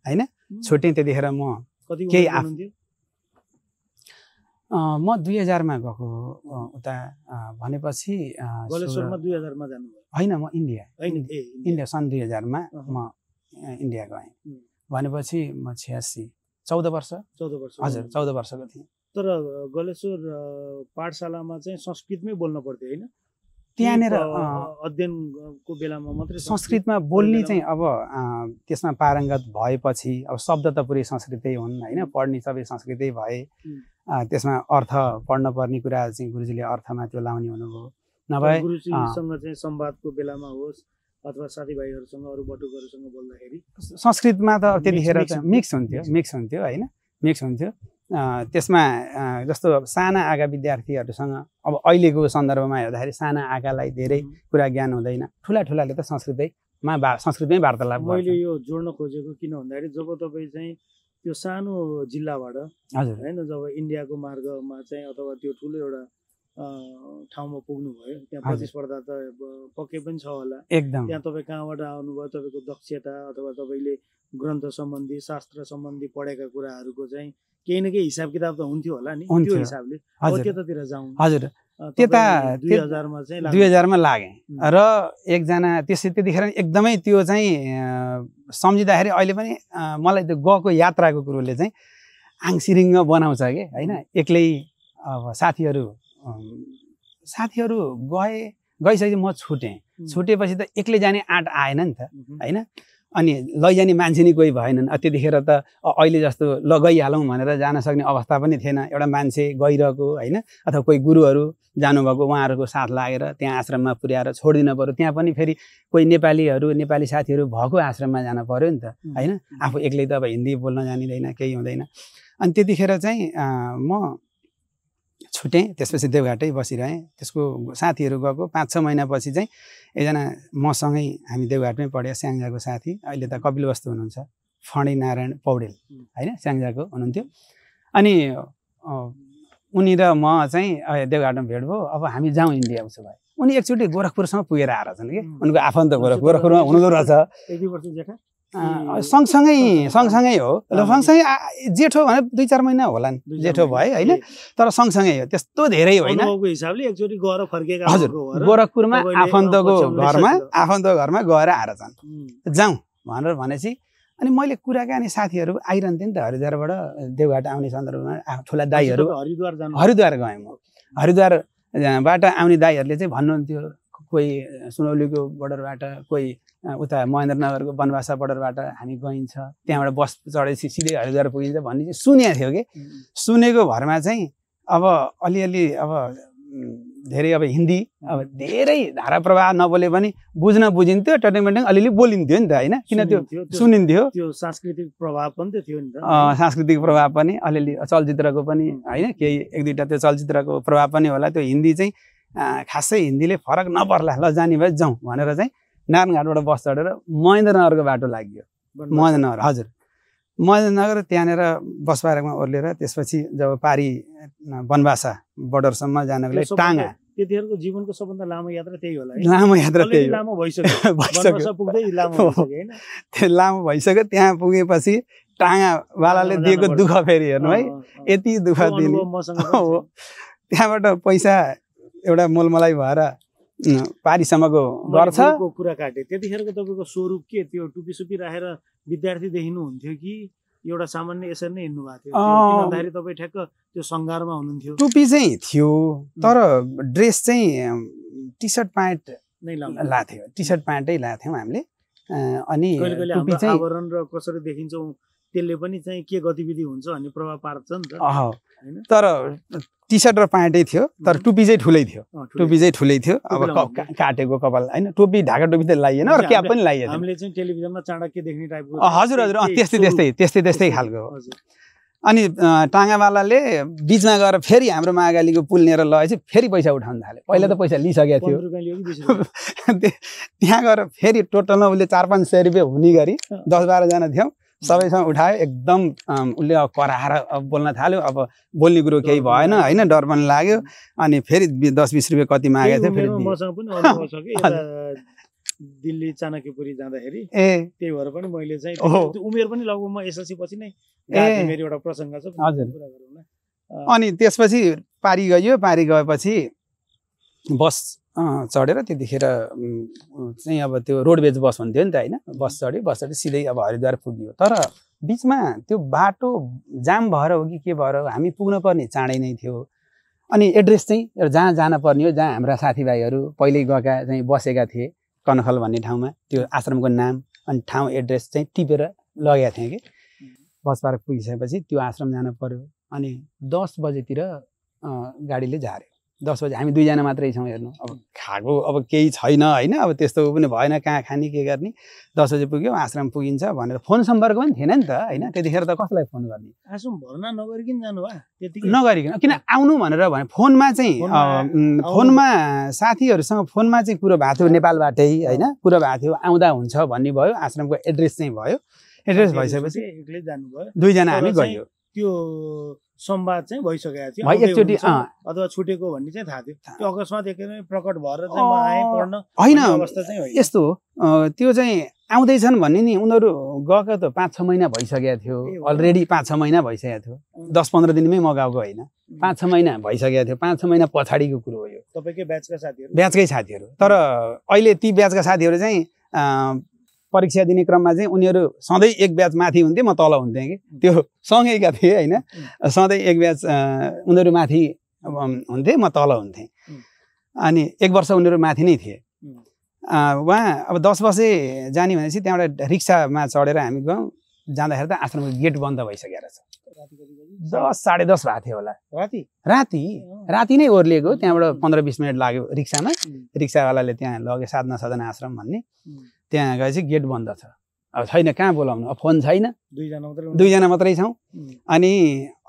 हैन। छुटेँ त्यतिखेर म केही म 2000 मा गएको उता भनेपछि गलेश्वरमा 2000 मा जानु भयो हैन। म इन्डिया सन् 2000 मा म इन्डिया गएँ भनेपछि म 86 14 वर्ष हजुर 14 वर्षको थिएँ। तर गलेश्वर पाठशालामा चाहिँ संस्कृतमै बोल्न पर्थ्यो हैन? त्यहाँनेर अध्ययनको बेलामा मात्रै संस्कृतमा बोल्ने चाहिँ अब त्यसमा पारङ्गत भएपछि अब शब्द त पुरै संस्कृतै हुन् हैन, पढ्ने सबै संस्कृतै भए त्यसमा अर्थ पढ्न पर्ने कुरा चाहिँ गुरुजीले अर्थमा त्यो लाउने हुनुभयो। नभए गुरुजीसँग चाहिँ संवादको बेलामा होस् अथवा साथीभाइहरूसँग अरू बटुकहरूसँग बोल्दाखेरि संस्कृतमा त त्यतिखेर मिक्स हुन्थ्यो हैन, मिक्स हुन्थ्यो। त्यसमा जस्तो साना आगा विद्यार्थीहरूसँग अब अहिलेको सन्दर्भमा हेर्दाखेरि साना आगालाई धेरै कुरा ज्ञान हुँदैन, ठुलाठुलाले त संस्कृतमै वार्तालाप गर्छ। मैले यो जोड्न खोजेको किन भन्दाखेरि जब तपाईँ चाहिँ त्यो सानो जिल्लाबाट हजुर हैन जब इन्डियाको मार्गमा चाहिँ अथवा त्यो ठुलो एउटा ठाउँमा पुग्नु भयो, त्यहाँ प्रतिस्पर्धा त पक्कै पनि छ होला एकदम। त्यहाँ तपाईँ कहाँबाट आउनुभयो, तपाईँको दक्षता अथवा तपाईँले ग्रन्थ सम्बन्धी शास्त्र सम्बन्धी पढेका कुराहरूको चाहिँ केही न केही हिसाब किताब त हुन्थ्यो होला नि, त्यो हिसाबले त्यतातिर जाउँ। हजुर त्यता 2000 मा चाहिँ 2000 मा लागेँ र एकजना त्यतिखेर एकदमै त्यो चाहिँ सम्झिँदाखेरि अहिले पनि मलाई त्यो गएको यात्राको कुरोले चाहिँ आङसिरिङ्ग बनाउँछ कि हैन। एक्लै अब साथीहरू गइसकेपछि म छुटेपछि त एक्लै जाने आँट आएन नि त हैन। अनि लैजाने मान्छे नि कोही भएनन्। त्यतिखेर त अहिले जस्तो ल गइहालौँ भनेर जान सक्ने अवस्था पनि थिएन। एउटा मान्छे गइरहेको हैन अथवा कोही गुरुहरू जानुभएको उहाँहरूको साथ लागेर त्यहाँ आश्रममा पुर्याएर छोडिदिनु पर्यो। त्यहाँ पनि फेरि कोही नेपाली साथीहरू भएको आश्रममा जान पर्यो नि त हैन। आफू एक्लै त अब हिन्दी बोल्न जानिँदैन, केही हुँदैन। अनि त्यतिखेर चाहिँ म छुटेँ। त्यसपछि देवघाटै बसिरहेँ। त्यसको साथीहरू गएको 5-6 महिनापछि चाहिँ एकजना मसँगै हामी देवघाटमै पढ्यो स्याङ्जाको साथी, अहिले त कपिलवस्तु हुनुहुन्छ, फणी नारायण पौडेल हैन, स्याङ्जाको हुनुहुन्थ्यो। अनि उनी र म चाहिँ देवघाटमा भेट भयो। अब हामी जाउँ इन्डिया उसो भए। उनी एकचोटि गोरखपुरसम्म पुगेर आएर छन् कि उनको आफन्त गोरखपुरमा हुनुहुँदो रहेछ। 1-2 वर्ष जेठा सँगसँगै हो। ल सँगसँगै जेठो भने 2-4 महिना होला नि जेठो भए हैन, तर सँगसँगै हो, त्यस्तो धेरै होइन। हिसाबले एकचोटि गएर फर्केका हजुर गोरखपुरमा आफन्तको घरमा गएर आएर जाउँ भनेर भनेपछि अनि मैले कुराकानी साथीहरू आइरहन्थेँ नि त हरिद्वारबाट देवघाट आउने सन्दर्भमा ठुला दाइहरू हरिद्वार गएँ म। हरिद्वारबाट आउने दाइहरूले चाहिँ भन्नुहुन्थ्यो, कोही सुनौलीको बोर्डरबाट, कोही उता महेन्द्रनगरको बनवासा बोर्डरबाट हामी गइन्छ, त्यहाँबाट बस चढेपछि सिधै हरिद्वार पुगिन्छ भन्ने चाहिँ सुनेको थियो कि। सुनेको भरमा चाहिँ अब अलिअलि अब धेरै अब हिन्दी अब धेरै धारा प्रवाह नबोले पनि बुझिन्थ्यो, टटेङमेटेङ अलिअलि बोलिन्थ्यो नि त हैन, किन त्यो सुनिन्थ्यो। त्यो सांस्कृतिक प्रभाव पनि त थियो नि त। सांस्कृतिक प्रभाव पनि अलिअलि चलचित्रको पनि हैन, केही 1-2टा त्यो चलचित्रको प्रभाव पनि होला। त्यो हिन्दी चाहिँ खासै हिन्दीले फरक नपर्ला, ल जाने भए जाउँ भनेर चाहिँ नारायणघाटबाट बस चढेर महेन्द्रनगरको बाटो लाग्यो। महेन्द्रनगर हजुर महेन्द्रनगर त्यहाँनिर बस पार्कमा ओर्लेर त्यसपछि जब पारी बनवासा बोर्डरसम्म जानको लागि टाङ्गा। त्यतिखेरको जीवनको सबभन्दा लामो यात्रा त्यही होला। लामो यात्रा त्यही लामो भइसक्यो पुग्दै लामो भइसक्यो हैन। त्यो लामो भइसक्यो। त्यहाँ पुगेपछि टाङ्गावालाले दिएको दुःख फेरि हेर्नु है, यति दुःख दिने हो। त्यहाँबाट पैसा एउटा मोलमलाई भएर पारीसम्मको गर्छ कुरा काटे। त्यतिखेरको तपाईँको स्वरूप के त्यो टुपीसुपी राखेर विद्यार्थी देखिनु हुन्थ्यो कि एउटा सामान्य यसरी नै हिँड्नु भएको थियो? किन भन्दाखेरि तपाईँ ठ्याक्क त्यो सङ्घारमा हुनुहुन्थ्यो। टुपी चाहिँ थियो तर ड्रेस चाहिँ टी सर्ट प्यान्ट नै लाथ्यो, टी सर्ट प्यान्टै लाथ्यौँ हामीले। अनि टुपी चाहिँ आवरण र कसरी देखिन्छौँ त्यसले पनि चाहिँ के गतिविधि हुन्छ भन्ने प्रभाव पार्छ नि त। तर टी सर्ट र प्यान्टै थियो, तर टुपी चाहिँ ठुलै थियो। अब काटेको कपाल हैन, टोपी ढाका टोपी त लाइएन र क्याप पनि लाइएन। हामीले चाहिँ टेलिभिजनमा चाणक्य देख्ने टाइपको। हजुर त्यस्तै खालको। अनि टाङ्गावालाले बिचमा गएर फेरि हाम्रो महाकालीको पुल लिएर लगेपछि फेरि पैसा उठाउन थाल्यो। पहिला त पैसा लिइसकेको थियो, त्यहाँ गएर फेरि टोटलमा उसले 400-500 रुपियाँ हुने गरी 10-12 जना थियौँ। सबैसँग उठायो एकदम उसले अब कराएर बोल्न थाल्यो अब बोल्ने कुरो केही भएन होइन डर पनि लाग्यो अनि फेरि 10-20 रुपियाँ कति मागेको थियो फेरि मसँग पनि अनुभव छ कि यता दिल्ली चाणक्यपुरी जाँदाखेरि त्यही भएर पनि मैले चाहिँ त्यो उमेर पनि लगभग म एसएलसी पछि नै मेरो एउटा प्रसङ्ग छ हजुर अनि त्यसपछि पारी गएपछि बस चढेर त्यतिखेर चाहिँ अब त्यो रोडवेज बस हुन्थ्यो नि त होइन बस चढ्यो सिधै अब हरिद्वार पुग्यो तर बिचमा त्यो बाटो जाम भएर हो कि के भएर हो हामी पुग्न पर्ने चाँडै नै थियो अनि एड्रेस चाहिँ जहाँ जान पर्ने हो जहाँ हाम्रा साथीभाइहरू पहिल्यै गएका चाहिँ बसेका थिए कनखल भन्ने ठाउँमा त्यो आश्रमको नाम अनि ठाउँ एड्रेस चाहिँ टिपेर लगेका थिएँ कि बस पार्क पुगिसकेपछि त्यो आश्रम जान पर्यो अनि 10 बजेतिर गाडीले झार्यो 10 बजे हामी 2 जना मात्रै छौँ हेर्नु अब खाएको अब केही छैन होइन अब त्यस्तो पनि भएन कहाँ खाने के गर्ने 10 बजे पुग्यो आश्रम पुगिन्छ भनेर फोन सम्पर्क पनि थिएन नि त होइन त्यतिखेर त कसलाई फोन गर्ने आश्रम भर्ना नगरिकन जानु भा त्यतिकै नगरिकन किन आउनु भनेर भने फोनमा चाहिँ फोनमा साथीहरूसँग फोनमा चाहिँ कुरो भएको थियो नेपालबाटै होइन कुरो भएको थियो आउँदा हुन्छ भन्ने भयो आश्रमको एड्रेस चाहिँ भयो एड्रेस भइसकेपछि एक्लै जानुभयो 2 जना हामी गयो त्यो संवाद चाहिँ भइसकेको थियो एकचोटि अथवा छुटेको भन्ने चाहिँ थाहा थियो त्यो अकस्मात एकदमै प्रकट भएर चाहिँ म आएँ पढ्न होइन अवस्था चाहिँ होइन यस्तो हो त्यो चाहिँ आउँदैछन् भन्ने नि उनीहरू गएको त 5-6 महिना भइसकेको थियो अलरेडी 5-6 महिना भइसकेको थियो 10-15 दिनमै म गएको होइन 5-6 महिना भइसकेको थियो 5-6 महिना पछाडिको कुरो हो यो तपाईँकै ब्याचकै साथीहरू तर अहिले ती ब्याचका साथीहरू चाहिँ परीक्षा दिने क्रममा चाहिँ उनीहरू सधैँ एक ब्याच माथि हुन्थे म तल हुन्थेँ कि त्यो सँगैका थिए होइन सधैँ एक ब्याच उनीहरू माथि हुन्थे म तल हुन्थेँ अनि 1 वर्ष उनीहरू माथि नै थिए उहाँ अब 10 बजे जाने भनेपछि त्यहाँबाट रिक्सामा चढेर हामी गयौँ जाँदाखेरि त आश्रमको गेट बन्द भइसकेको रहेछ 10-10:30 भएको थियो होला राति नै ओर्लिएको त्यहाँबाट 15-20 मिनट लाग्यो रिक्सामा रिक्सावालाले त्यहाँ लग्यो साधना सदना आश्रम भन्ने त्यहाँ गएपछि गेट बन्द छ अब छैन कहाँ बोलाउनु अब फोन छैन 2 जना मात्रै छौँ अनि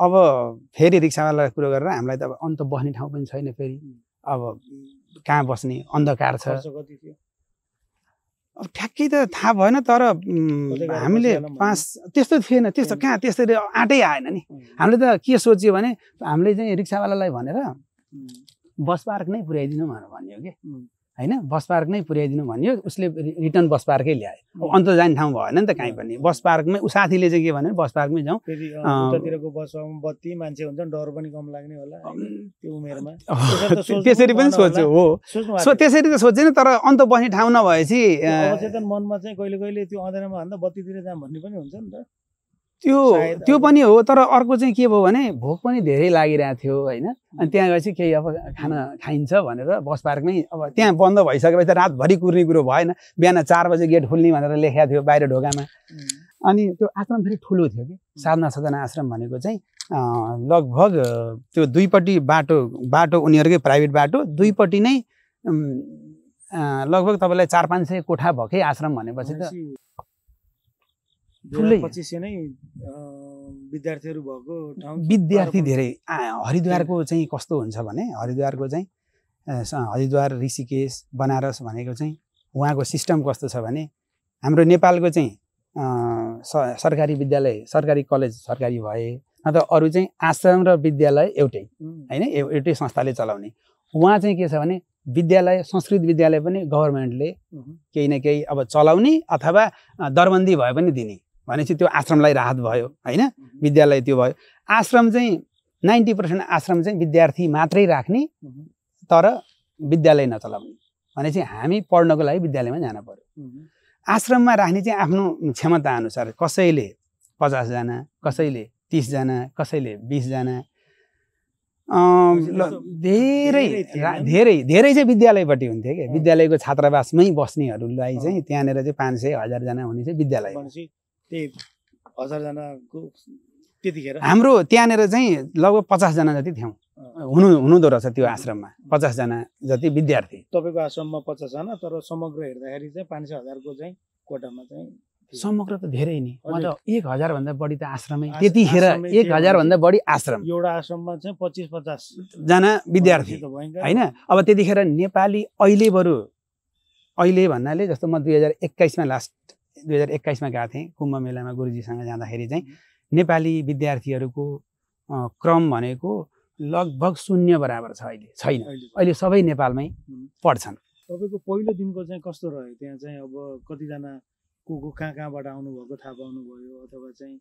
अब फेरि रिक्सावालालाई कुरो गरेर हामीलाई त अब अन्त बस्ने ठाउँ पनि छैन फेरि अब कहाँ बस्ने अन्धकार छ अब ठ्याक्कै त थाहा भएन तर हामीले 5 त्यस्तो थिएन त्यस्तो कहाँ त्यसरी आँटै आएन नि हामीले त के सोच्यो भने हामीले चाहिँ रिक्सावालालाई भनेर बस पार्क नै पुर्याइदिनु भनेर भन्यो कि होइन बस पार्क नै पुर्याइदिनु भन्यो उसले रिटर्न बस पार्कै ल्यायो अन्त जाने ठाउँ भएन नि त कहीँ पनि बस पार्कमै ऊ साथीले चाहिँ के भन्यो बस पार्कमै जाउँ उतातिरको बसमा बत्ती मान्छे हुन्छ डर पनि कम लाग्ने होला त्यो उमेरमा त्यसरी पनि सोच्यो हो त्यसरी त सोचेन तर अन्त बस्ने ठाउँ नभएपछि अवचेतन मनमा चाहिँ कहिले कहिले त्यो अँध्यारोमा भन्दा बत्तीतिर जाम भन्ने पनि हुन्छ नि त त्यो पनि हो तर अर्को चाहिँ के भयो भने भोक पनि धेरै लागिरहेको थियो होइन अनि त्यहाँ गएपछि केही अब खाना खाइन्छ भनेर बस पार्कमै अब त्यहाँ बन्द भइसकेपछि त रातभरि कुर्ने कुरो भएन बिहान 4 बजे गेट खुल्ने भनेर लेखेको थियो बाहिर ढोकामा अनि त्यो आश्रम फेरि ठुलो थियो कि साधना सदना आश्रम भनेको चाहिँ लगभग त्यो दुईपट्टि बाटो उनीहरूकै प्राइभेट बाटो दुईपट्टि नै लगभग तपाईँलाई 400-500 कोठा भएकै आश्रम भनेपछि त ठुलै 2500 नै विद्यार्थीहरू भएको ठाउँ विद्यार्थी धेरै हरिद्वारको चाहिँ कस्तो हुन्छ भने हरिद्वारको चाहिँ हरिद्वार ऋषिकेश बनारस भनेको चाहिँ उहाँको सिस्टम कस्तो छ भने हाम्रो नेपालको चाहिँ सरकारी विद्यालय सरकारी कलेज सरकारी भए न त अरू चाहिँ आश्रम र विद्यालय एउटै होइन एउटै संस्थाले चलाउने उहाँ चाहिँ के छ भने विद्यालय संस्कृत विद्यालय पनि गभर्मेन्टले केही न केही अब चलाउने अथवा दरबन्दी भए पनि दिने भनेपछि त्यो आश्रमलाई राहत भयो होइन विद्यालय त्यो भयो आश्रम चाहिँ 90% आश्रम चाहिँ विद्यार्थी मात्रै राख्ने तर विद्यालय नचलाउने भनेपछि हामी पढ्नको लागि विद्यालयमा जान पर्यो आश्रममा राख्ने चाहिँ आफ्नो क्षमता अनुसार कसैले 50 जना कसैले 30 जना कसैले 20 जना धेरै चाहिँ विद्यालयपट्टि हुन्थ्यो कि विद्यालयको छात्रावासमै बस्नेहरूलाई चाहिँ त्यहाँनिर चाहिँ 500-1000 जना हुने चाहिँ विद्यालय हाम्रो त्यहाँनिर चाहिँ लगभग 50 जना जति थियौँ हुनुहुँदो रहेछ त्यो आश्रममा 50 जना जति विद्यार्थी तपाईँको आश्रममा 50 जना तर समग्र हेर्दाखेरि चाहिँ 500-1000 को चाहिँ कोटामा चाहिँ समग्र त धेरै नि मतलब 1000 भन्दा बढी त आश्रमै त्यतिखेर 1000 भन्दा बढी आश्रम एउटा आश्रममा चाहिँ 25-50 जना विद्यार्थी हैन अब त्यतिखेर नेपाली अहिले भन्नाले जस्तो म 2021 मा लास्ट 2021 मा गएको थिएँ कुम्भ मेलामा गुरुजीसँग जाँदाखेरि चाहिँ नेपाली विद्यार्थीहरूको क्रम भनेको लगभग 0 बराबर छ अहिले छैन अहिले सबै नेपालमै पढ्छन् तपाईको पहिलो दिनको चाहिँ कस्तो रह्यो त्यहाँ चाहिँ अब कतिजना को कहाँबाट आउनु भएको थाहा पाउनु भयो अथवा चाहिँ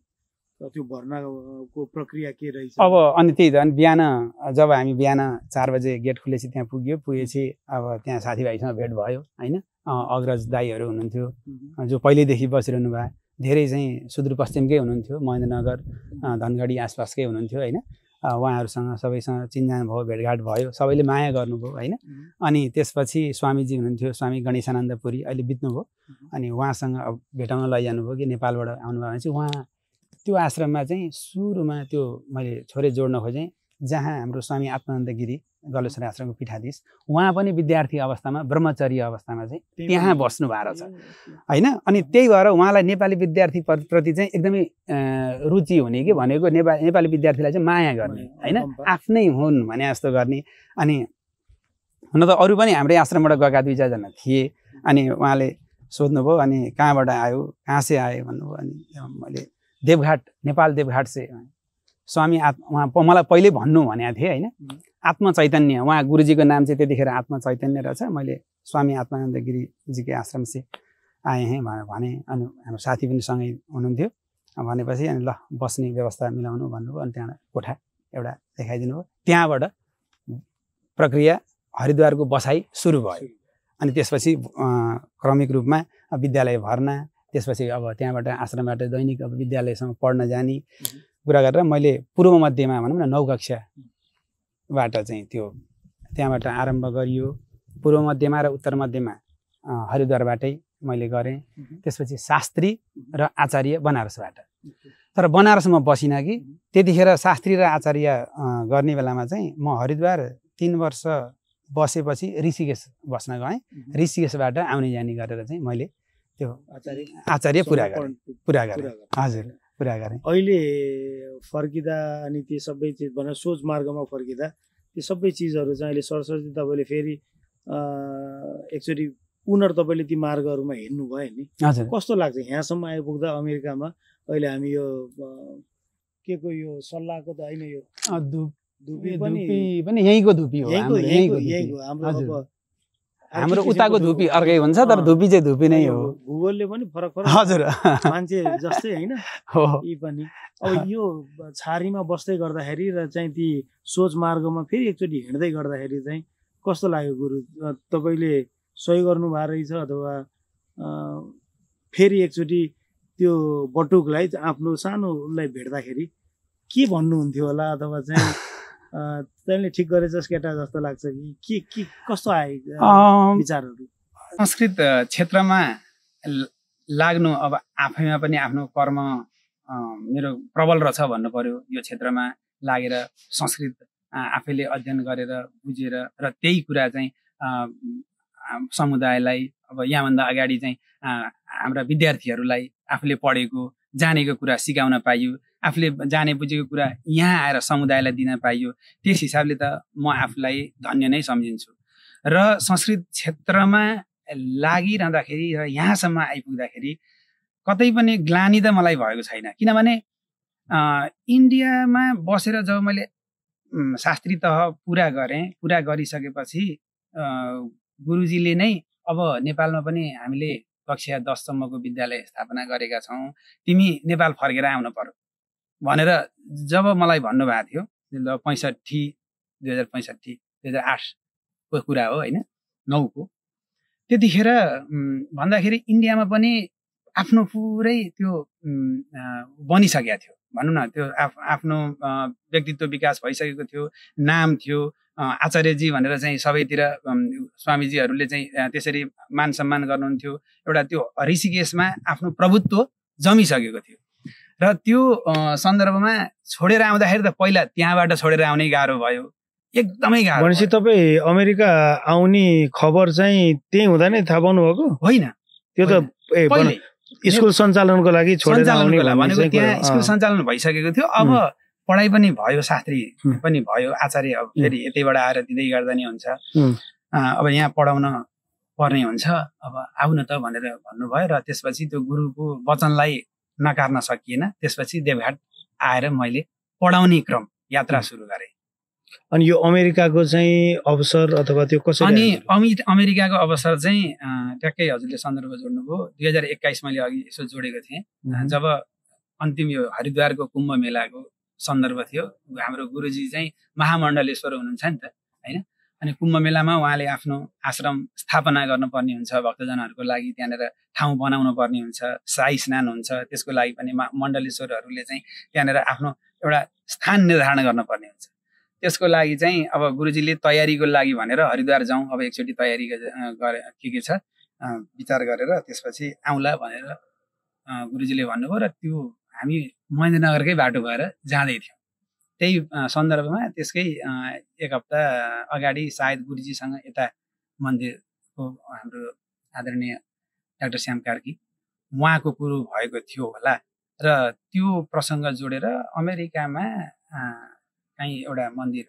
त्यो भर्नाको प्रक्रिया के रहेछ अब अनि त्यही त बिहान जब हामी बिहान 4 बजे गेट खुलेपछि त्यहाँ पुगेपछि अब त्यहाँ साथीभाइसँग भेट भयो हैन अग्रज दाइहरू हुनुहुन्थ्यो जो पहिल्यैदेखि बसिरहनु भयो धेरै चाहिँ सुदूरपश्चिमकै हुनुहुन्थ्यो महेन्द्रनगर धनगढी आसपासकै हुनुहुन्थ्यो हैन उहाँहरूसँग सबैसँग चिन्जान भयो भेटघाट भयो सबैले माया गर्नुभयो हैन अनि त्यसपछि स्वामीजी हुनुहुन्थ्यो स्वामी गणेशानन्द पुरी अहिले बित्नुभयो अनि उहाँसँग भेटाउन लैजानुभयो कि नेपालबाट आउनुभयो भने चाहिँ उहाँ त्यो आश्रममा चाहिँ सुरुमा त्यो मैले छोरे जोड्न खोजेँ जहाँ हाम्रो स्वामी आत्मानन्द गिरी गलेश्वर आश्रमको पीठाधीश उहाँ पनि विद्यार्थी अवस्थामा ब्रह्मचर्य अवस्थामा चाहिँ त्यहाँ बस्नु भएको छ हैन अनि त्यही भएर उहाँलाई नेपाली विद्यार्थी प्रति चाहिँ एकदमै रुचि हुने कि भनेको नेपाली विद्यार्थीलाई चाहिँ माया गर्ने हैन आफ्नै हुन् भने जस्तो गर्ने अनि हुन त अरू पनि हाम्रै आश्रमबाट गएका 2-4 जना थिए अनि उहाँले सोध्नुभयो अनि कहाँबाट आयो कहाँ से आए भन्नुभयो अनि मैले देवघाट नेपाल देवघाट से स्वामी उहाँ मलाई पहिले भन्नु भनेको थिएँ हैन आत्म चैतन्य उहाँ गुरुजीको नाम चाहिँ त्यतिखेर आत्म चैतन्य रहेछ मैले स्वामी आत्मानन्द गिरीजीकै आश्रम से आए हैं भने अनि हाम्रो साथी पनि सँगै हुनुहुन्थ्यो भनेपछि अनि ल बस्ने व्यवस्था मिलाउनु भन्नुभयो अनि त्यहाँ कोठा एउटा देखाइदिनु भयो त्यहाँबाट प्रक्रिया हरिद्वारको बसाइ सुरु भयो अनि त्यसपछि क्रमिक रूपमा विद्यालय भर्ना त्यसपछि अब त्यहाँबाट आश्रमबाट दैनिक अब विद्यालयसम्म पढ्न जाने कुरा गरेर मैले पूर्व मध्यमा भनौँ न 9 कक्षाबाट चाहिँ त्यो त्यहाँबाट आरम्भ गरियो पूर्व मध्यमा र उत्तर मध्यमा हरिद्वारबाटै मैले गरेँ त्यसपछि शास्त्री र आचार्य बनारसबाट तर बनारसमा बसिनँ कि त्यतिखेर शास्त्री र आचार्य गर्ने बेलामा चाहिँ म हरिद्वार 3 वर्ष बसेपछि ऋषिकेश बस्न गएँ ऋषिकेशबाट आउने जाने गरेर चाहिँ मैले त्यो आचार्य पुरा गरेँ हजुर पुरा गरेँ अहिले फर्किँदा अनि त्यो सबै चिज भनेर सोच मार्गमा फर्किँदा त्यो सबै चिजहरू चाहिँ अहिले सरस्वती तपाईँले फेरि एकचोटि तपाईँले ती मार्गहरूमा हेर्नुभयो नि कस्तो लाग्छ यहाँसम्म आइपुग्दा अमेरिकामा अहिले हामी यो के को यो सल्लाहको त होइन यो धुपी पनि यहीँको धुपी हो हाम्रो हाम्रो उताको धुपी अर्कै हुन्छ तर धुपी चाहिँ धुपी नै हो भूगोलले पनि फरक हजुर मान्छे जस्तै हैन यी पनि अब यो छारीमा बस्दै गर्दाखेरि र चाहिँ ती सोच मार्गमा फेरि एकचोटि हिँड्दै गर्दाखेरि चाहिँ कस्तो लाग्यो गुरु तपाईले सही गर्नु भएको रहेछ अथवा फेरि एकचोटि त्यो बटुकलाई आफ्नो सानोलाई भेट्दाखेरि के भन्नुहुन्थ्यो होला अथवा चाहिँ तैँले ठिक गरेछस् केटा जस्तो लाग्छ कि के कस्तो आयो विचारहरू संस्कृत क्षेत्रमा लाग्नु अब आफैमा पनि आफ्नो कर्म मेरो प्रबल रहेछ भन्नु पर्यो यो क्षेत्रमा लागेर संस्कृत आफैले अध्ययन गरेर बुझेर र त्यही कुरा चाहिँ समुदायलाई अब यहाँभन्दा अगाडि चाहिँ हाम्रा विद्यार्थीहरूलाई आफूले पढेको जानेको कुरा सिकाउन पाइयो आफूले जाने बुझेको कुरा यहाँ आएर समुदायलाई दिन पाइयो त्यस हिसाबले त म आफूलाई धन्य नै सम्झिन्छु र संस्कृत क्षेत्रमा लागिरहँदाखेरि र यहाँसम्म आइपुग्दाखेरि कतै पनि ग्लानी त मलाई भएको छैन किनभने इन्डियामा बसेर जब मैले शास्त्री तह पुरा गरेँ पुरा गरिसकेपछि गुरुजीले नै अब नेपालमा पनि हामीले कक्षा 10 सम्मको विद्यालय स्थापना गरेका छौँ तिमी नेपाल फर्केर आउन पर्यो भनेर जब मलाई भन्नुभएको थियो 2065 2008 को कुरा हो हैन 9 को त्यतिखेर भन्दाखेरि इन्डियामा पनि आफ्नो पुरै त्यो बनिसकेको थियो भनौँ न त्यो आफ्नो व्यक्तित्व विकास भइसकेको थियो नाम थियो आचार्यजी भनेर चाहिँ सबैतिर स्वामीजीहरूले चाहिँ त्यसरी मान सम्मान गर्नुहुन्थ्यो एउटा त्यो ऋषिकेशमा आफ्नो प्रभुत्व जमिसकेको थियो र त्यो सन्दर्भमा छोडेर आउँदाखेरि त पहिला त्यहाँबाट छोडेर आउनै गाह्रो भयो एकदमै गाह्रो भनेपछि तपाईँ अमेरिका आउने खबर चाहिँ त्यही हुँदा नै थाहा पाउनु भएको होइन त्यो त स्कुल सञ्चालनको लागि छोडेर आउने भनेको त्यहाँ स्कुल सञ्चालन भइसकेको थियो अब पढाइ पनि भयो शास्त्री पनि भयो आचार्य अब फेरि यतैबाट आएर दिँदै गर्दा नि हुन्छ अब यहाँ पढाउन पर्ने हुन्छ, अब आऊ न त भनेर भन्नुभयो र त्यसपछि त्यो गुरुको वचनलाई नकार्न सकिएन। त्यसपछि देवघाट आएर मैले पढाउने क्रम यात्रा सुरु गरेँ। अनि यो अमेरिकाको चाहिँ अवसर अथवा त्यो कसरी? अनि अमेरिकाको अवसर चाहिँ ट्याक्कै हजुरले सन्दर्भ जोड्नुभयो। 2021 मैले अघि यसो जोडेको थिएँ, जब अन्तिम यो हरिद्वारको कुम्भ मेलाको सन्दर्भ थियो। हाम्रो गुरुजी चाहिँ महामण्डलेश्वर हुनुहुन्छ नि त, होइन? अनि कुम्भ मेलामा उहाँले आफ्नो आश्रम स्थापना गर्नुपर्ने हुन्छ, भक्तजनहरूको लागि त्यहाँनिर ठाउँ बनाउनु पर्ने हुन्छ, शाही स्नान हुन्छ। त्यसको लागि पनि मण्डलेश्वरहरूले चाहिँ त्यहाँनिर आफ्नो एउटा स्थान निर्धारण गर्नुपर्ने हुन्छ। त्यसको लागि चाहिँ अब गुरुजीले तयारीको लागि भनेर हरिद्वार जाउँ, अब एकचोटि तयारी गरे के छ विचार गरेर त्यसपछि आउँला भनेर गुरुजीले भन्नुभयो र त्यो हामी महेन्द्रनगरकै बाटो भएर जाँदै थियौँ। त्यही सन्दर्भमा त्यसकै एक हप्ता अगाडि सायद गुरुजीसँग यता मन्दिरको हाम्रो आदरणीय डाक्टर श्याम कार्की उहाँको कुरो भएको थियो होला र त्यो प्रसङ्ग जोडेर अमेरिकामा कहीँ एउटा मन्दिर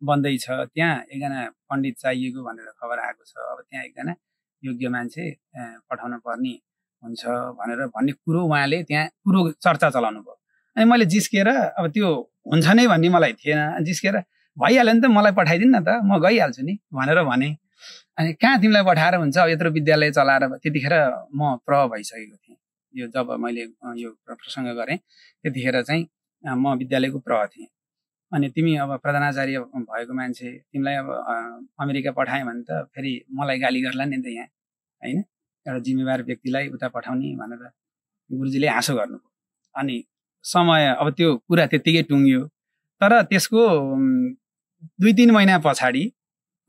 बन्दैछ, त्यहाँ एकजना पण्डित चाहिएको भनेर खबर आएको छ। अब त्यहाँ एकजना योग्य मान्छे पठाउन पर्ने हुन्छ भनेर भन्ने कुरो उहाँले त्यहाँ कुरो चर्चा चलाउनु भयो। अनि मैले जिस्केर अब त्यो हुन्छ नै भन्ने मलाई थिएन, जिस्केर भइहाल्यो नि त, मलाई पठाइदिनु न त, म गइहाल्छु नि भनेर भने। अनि कहाँ तिमीलाई पठाएर हुन्छ, अब यत्रो विद्यालय चलाएर। त्यतिखेर म प्रह भइसकेको थिएँ। यो जब मैले यो प्रसङ्ग गरेँ त्यतिखेर चाहिँ म विद्यालयको प्रह थिएँ। अनि तिमी अब प्रधानाचार्य भएको मान्छे, तिमीलाई अब अमेरिका पठाएँ भने त फेरि मलाई गाली गर्ला नि त यहाँ, होइन? एउटा जिम्मेवार व्यक्तिलाई उता पठाउने भनेर गुरुजीले हाँसो गर्नुभयो। अनि समय अब त्यो कुरा त्यत्तिकै टुङ्गियो। तर त्यसको 2-3 महिना पछाडि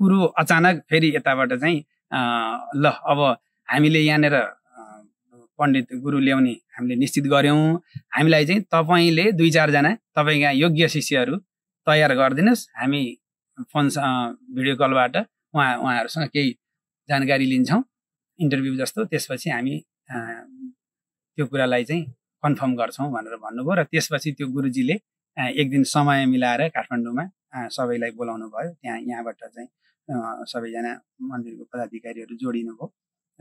कुरो अचानक फेरि यताबाट चाहिँ ल अब हामीले यहाँनिर पण्डित गुरु ल्याउने हामीले निश्चित गऱ्यौँ। हामीलाई चाहिँ तपाईँले 2-4 जना तपाईँका योग्य शिष्यहरू तयार गरिदिनुहोस्, हामी फोन भिडियो कलबाट उहाँहरूसँग केही जानकारी लिन्छौँ, इन्टरभ्यू जस्तो। त्यसपछि हामी त्यो कुरालाई चाहिँ कन्फर्म गर्छौँ भनेर भन्नुभयो। र त्यसपछि त्यो गुरुजीले एक दिन समय मिलाएर काठमाडौँमा सबैलाई बोलाउनु भयो। यहाँबाट चाहिँ सबैजना मन्दिरको पदाधिकारीहरू जोडिनु भयो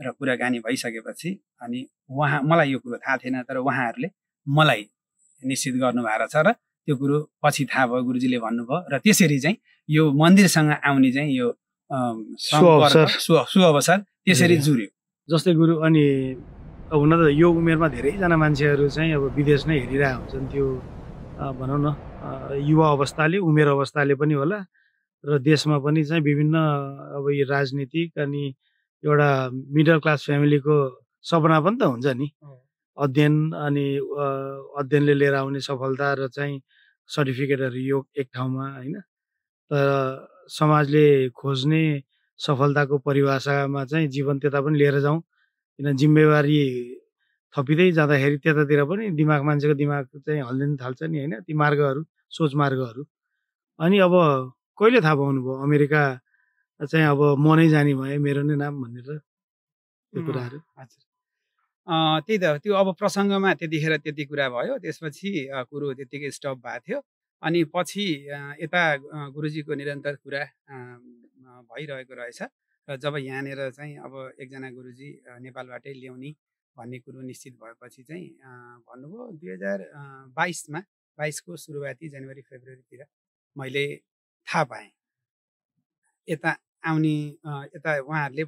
र कुराकानी भइसकेपछि अनि मलाई यो कुरो थाहा थिएन, तर उहाँहरूले मलाई निश्चित गर्नु भएको छ र त्यो कुरो पछि थाहा भयो, गुरुजीले भन्नुभयो। र त्यसरी चाहिँ यो मन्दिरसँग आउने चाहिँ यो सुअवसर त्यसरी जुर्यो। जस्तै गुरु, अनि हुन त यो उमेरमा धेरैजना मान्छेहरू चाहिँ अब विदेश नै हेरिरहेको हुन्छन्। त्यो भनौँ न युवा अवस्थाले, उमेर अवस्थाले पनि होला, र देशमा पनि चाहिँ विभिन्न अब यो राजनीतिक अनि एउटा मिडल क्लास फ्यामिलीको सपना पनि त हुन्छ नि, अध्ययन अनि अध्ययनले लिएर आउने सफलता र चाहिँ सर्टिफिकेटहरू यो एक ठाउँमा, होइन? तर समाजले खोज्ने सफलताको परिभाषामा चाहिँ जीवन त्यता पनि लिएर जाउँ, किन जिम्मेवारी थपिँदै जाँदाखेरि त्यतातिर पनि मान्छेको दिमाग चाहिँ हल्लिन थाल्छ नि, होइन? ती मार्गहरू, सोच मार्गहरू। अनि अब कहिले थाहा पाउनुभयो अमेरिका चाहिँ अब म नै जाने भए, मेरो नै नाम भनेर त्यो कुराहरू? त्यही त, त्यो अब प्रसङ्गमा त्यतिखेर त्यति कुरा भयो। त्यसपछि कुरो त्यत्तिकै स्टप भएको थियो। अनि पछि यता गुरुजीको निरन्तर कुरा भइरहेको रहेछ। र जब यहाँनिर चाहिँ अब एकजना गुरुजी नेपालबाटै ल्याउने भन्ने कुरो निश्चित भएपछि चाहिँ भन्नुभयो। 2022 को सुरुवाती जनवरी फेब्रुअरीतिर मैले थाहा पाएँ यता आउने, यता उहाँहरूले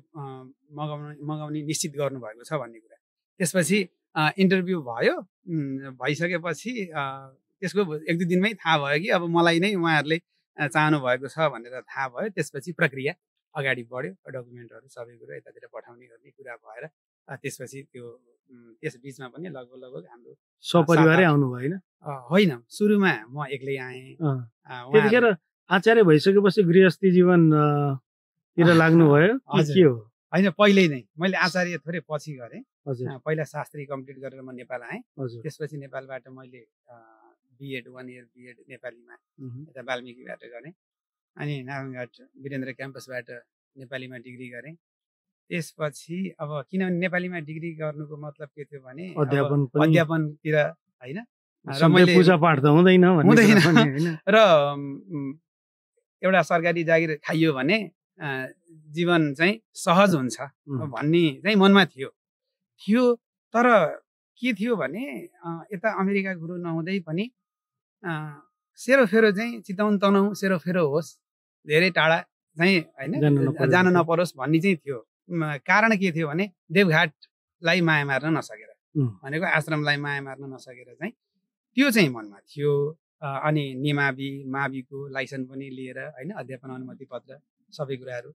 मगाउने निश्चित गर्नुभएको छ भन्ने कुरा। त्यसपछि इन्टरभ्यू भयो, भइसकेपछि त्यसको 1-2 दिनमै थाहा भयो कि अब मलाई नै उहाँहरूले चाहनु भएको छ भनेर थाहा भयो। त्यसपछि प्रक्रिया अगाडि बढ्यो, डकुमेन्टहरू सबै कुरा यतातिर पठाउने गर्ने कुरा भएर त्यसपछि त्यस बिचमा पनि लगभग हाम्रो सपरिवारै आउनु भयो, होइन? सुरुमा म एक्लै आएँ। त्यतिखेर आचार्य भइसकेपछि गृहस्थी जीवन तिर लाग्नु भयो के हो? होइन, पहिल्यै नै मैले आचार्य थोरै पछि गरेँ। पहिला शास्त्री कम्प्लिट गरेर म नेपाल आएँ। त्यसपछि नेपालबाट मैले बिएड 1 इयर बिएड नेपालीमा यता वाल्मिकीबाट गरेँ। अनि नारायणघाट वीरेन्द्र क्याम्पसबाट नेपालीमा डिग्री गरेँ। त्यसपछि अब किनभने नेपालीमा डिग्री गर्नुको मतलब के थियो भने अध्यापनतिर, होइन? र मैले पूजापाठ त हुँदैन र एउटा सरकारी जागिर खाइयो भने जीवन चाहिँ सहज हुन्छ भन्ने चाहिँ मनमा थियो। तर के थियो भने यता अमेरिका गुरु नहुँदै पनि सेरोफेरो चाहिँ चितवन तनहुँ सेरोफेरो होस्, धेरै टाढा चाहिँ होइन जान नपरोस् भन्ने चाहिँ थियो। कारण के थियो भने देवघाटलाई माया मार्न नसकेर, भनेको आश्रमलाई माया मार्न नसकेर चाहिँ त्यो चाहिँ मनमा थियो। अनि माविको लाइसेन्स पनि लिएर होइन, अध्यापन अनुमति पत्र सबै कुराहरू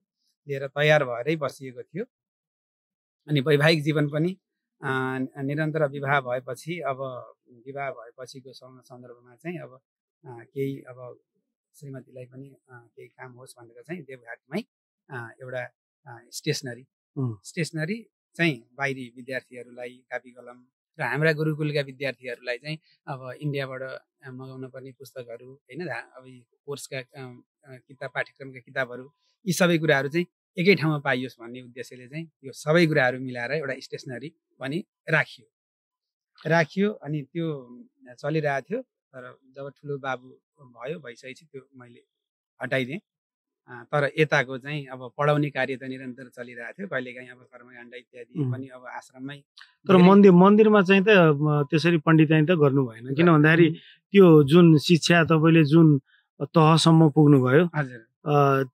लिएर तयार भएरै बसिएको थियो। अनि वैवाहिक जीवन पनि निरन्तर विवाह भएपछिको सन्दर्भमा चाहिँ अब केही अब श्रीमतीलाई पनि केही काम होस् भनेर चाहिँ देवघाटमै एउटा स्टेसनरी चाहिँ बाहिरी विद्यार्थीहरूलाई कापी कलम र हाम्रा गुरुकुलका विद्यार्थीहरूलाई चाहिँ अब इन्डियाबाट मगाउन पर्ने पुस्तकहरू होइन, अब कोर्सका किताब पाठ्यक्रमका किताबहरू यी सबै कुराहरू चाहिँ एकै ठाउँमा पाइयोस् भन्ने उद्देश्यले चाहिँ यो सबै कुराहरू मिलाएर एउटा स्टेसनरी पनि राखियो। अनि त्यो चलिरहेको थियो। तर जब ठुलो बाबु भइसकेपछि त्यो मैले हटाइदिएँ। तर यताको चाहिँ अब पढाउने कार्य त निरन्तर चलिरहेको थियो। कहिलेकाहीँ अब कर्मकाण्ड इत्यादि पनि अब आश्रममै। तर मन्दिरमा चाहिँ त त्यसरी पण्डिताइ त गर्नु भएन, किन भन्दाखेरि त्यो जुन शिक्षा तपाईँले जुन तहसम्म पुग्नुभयो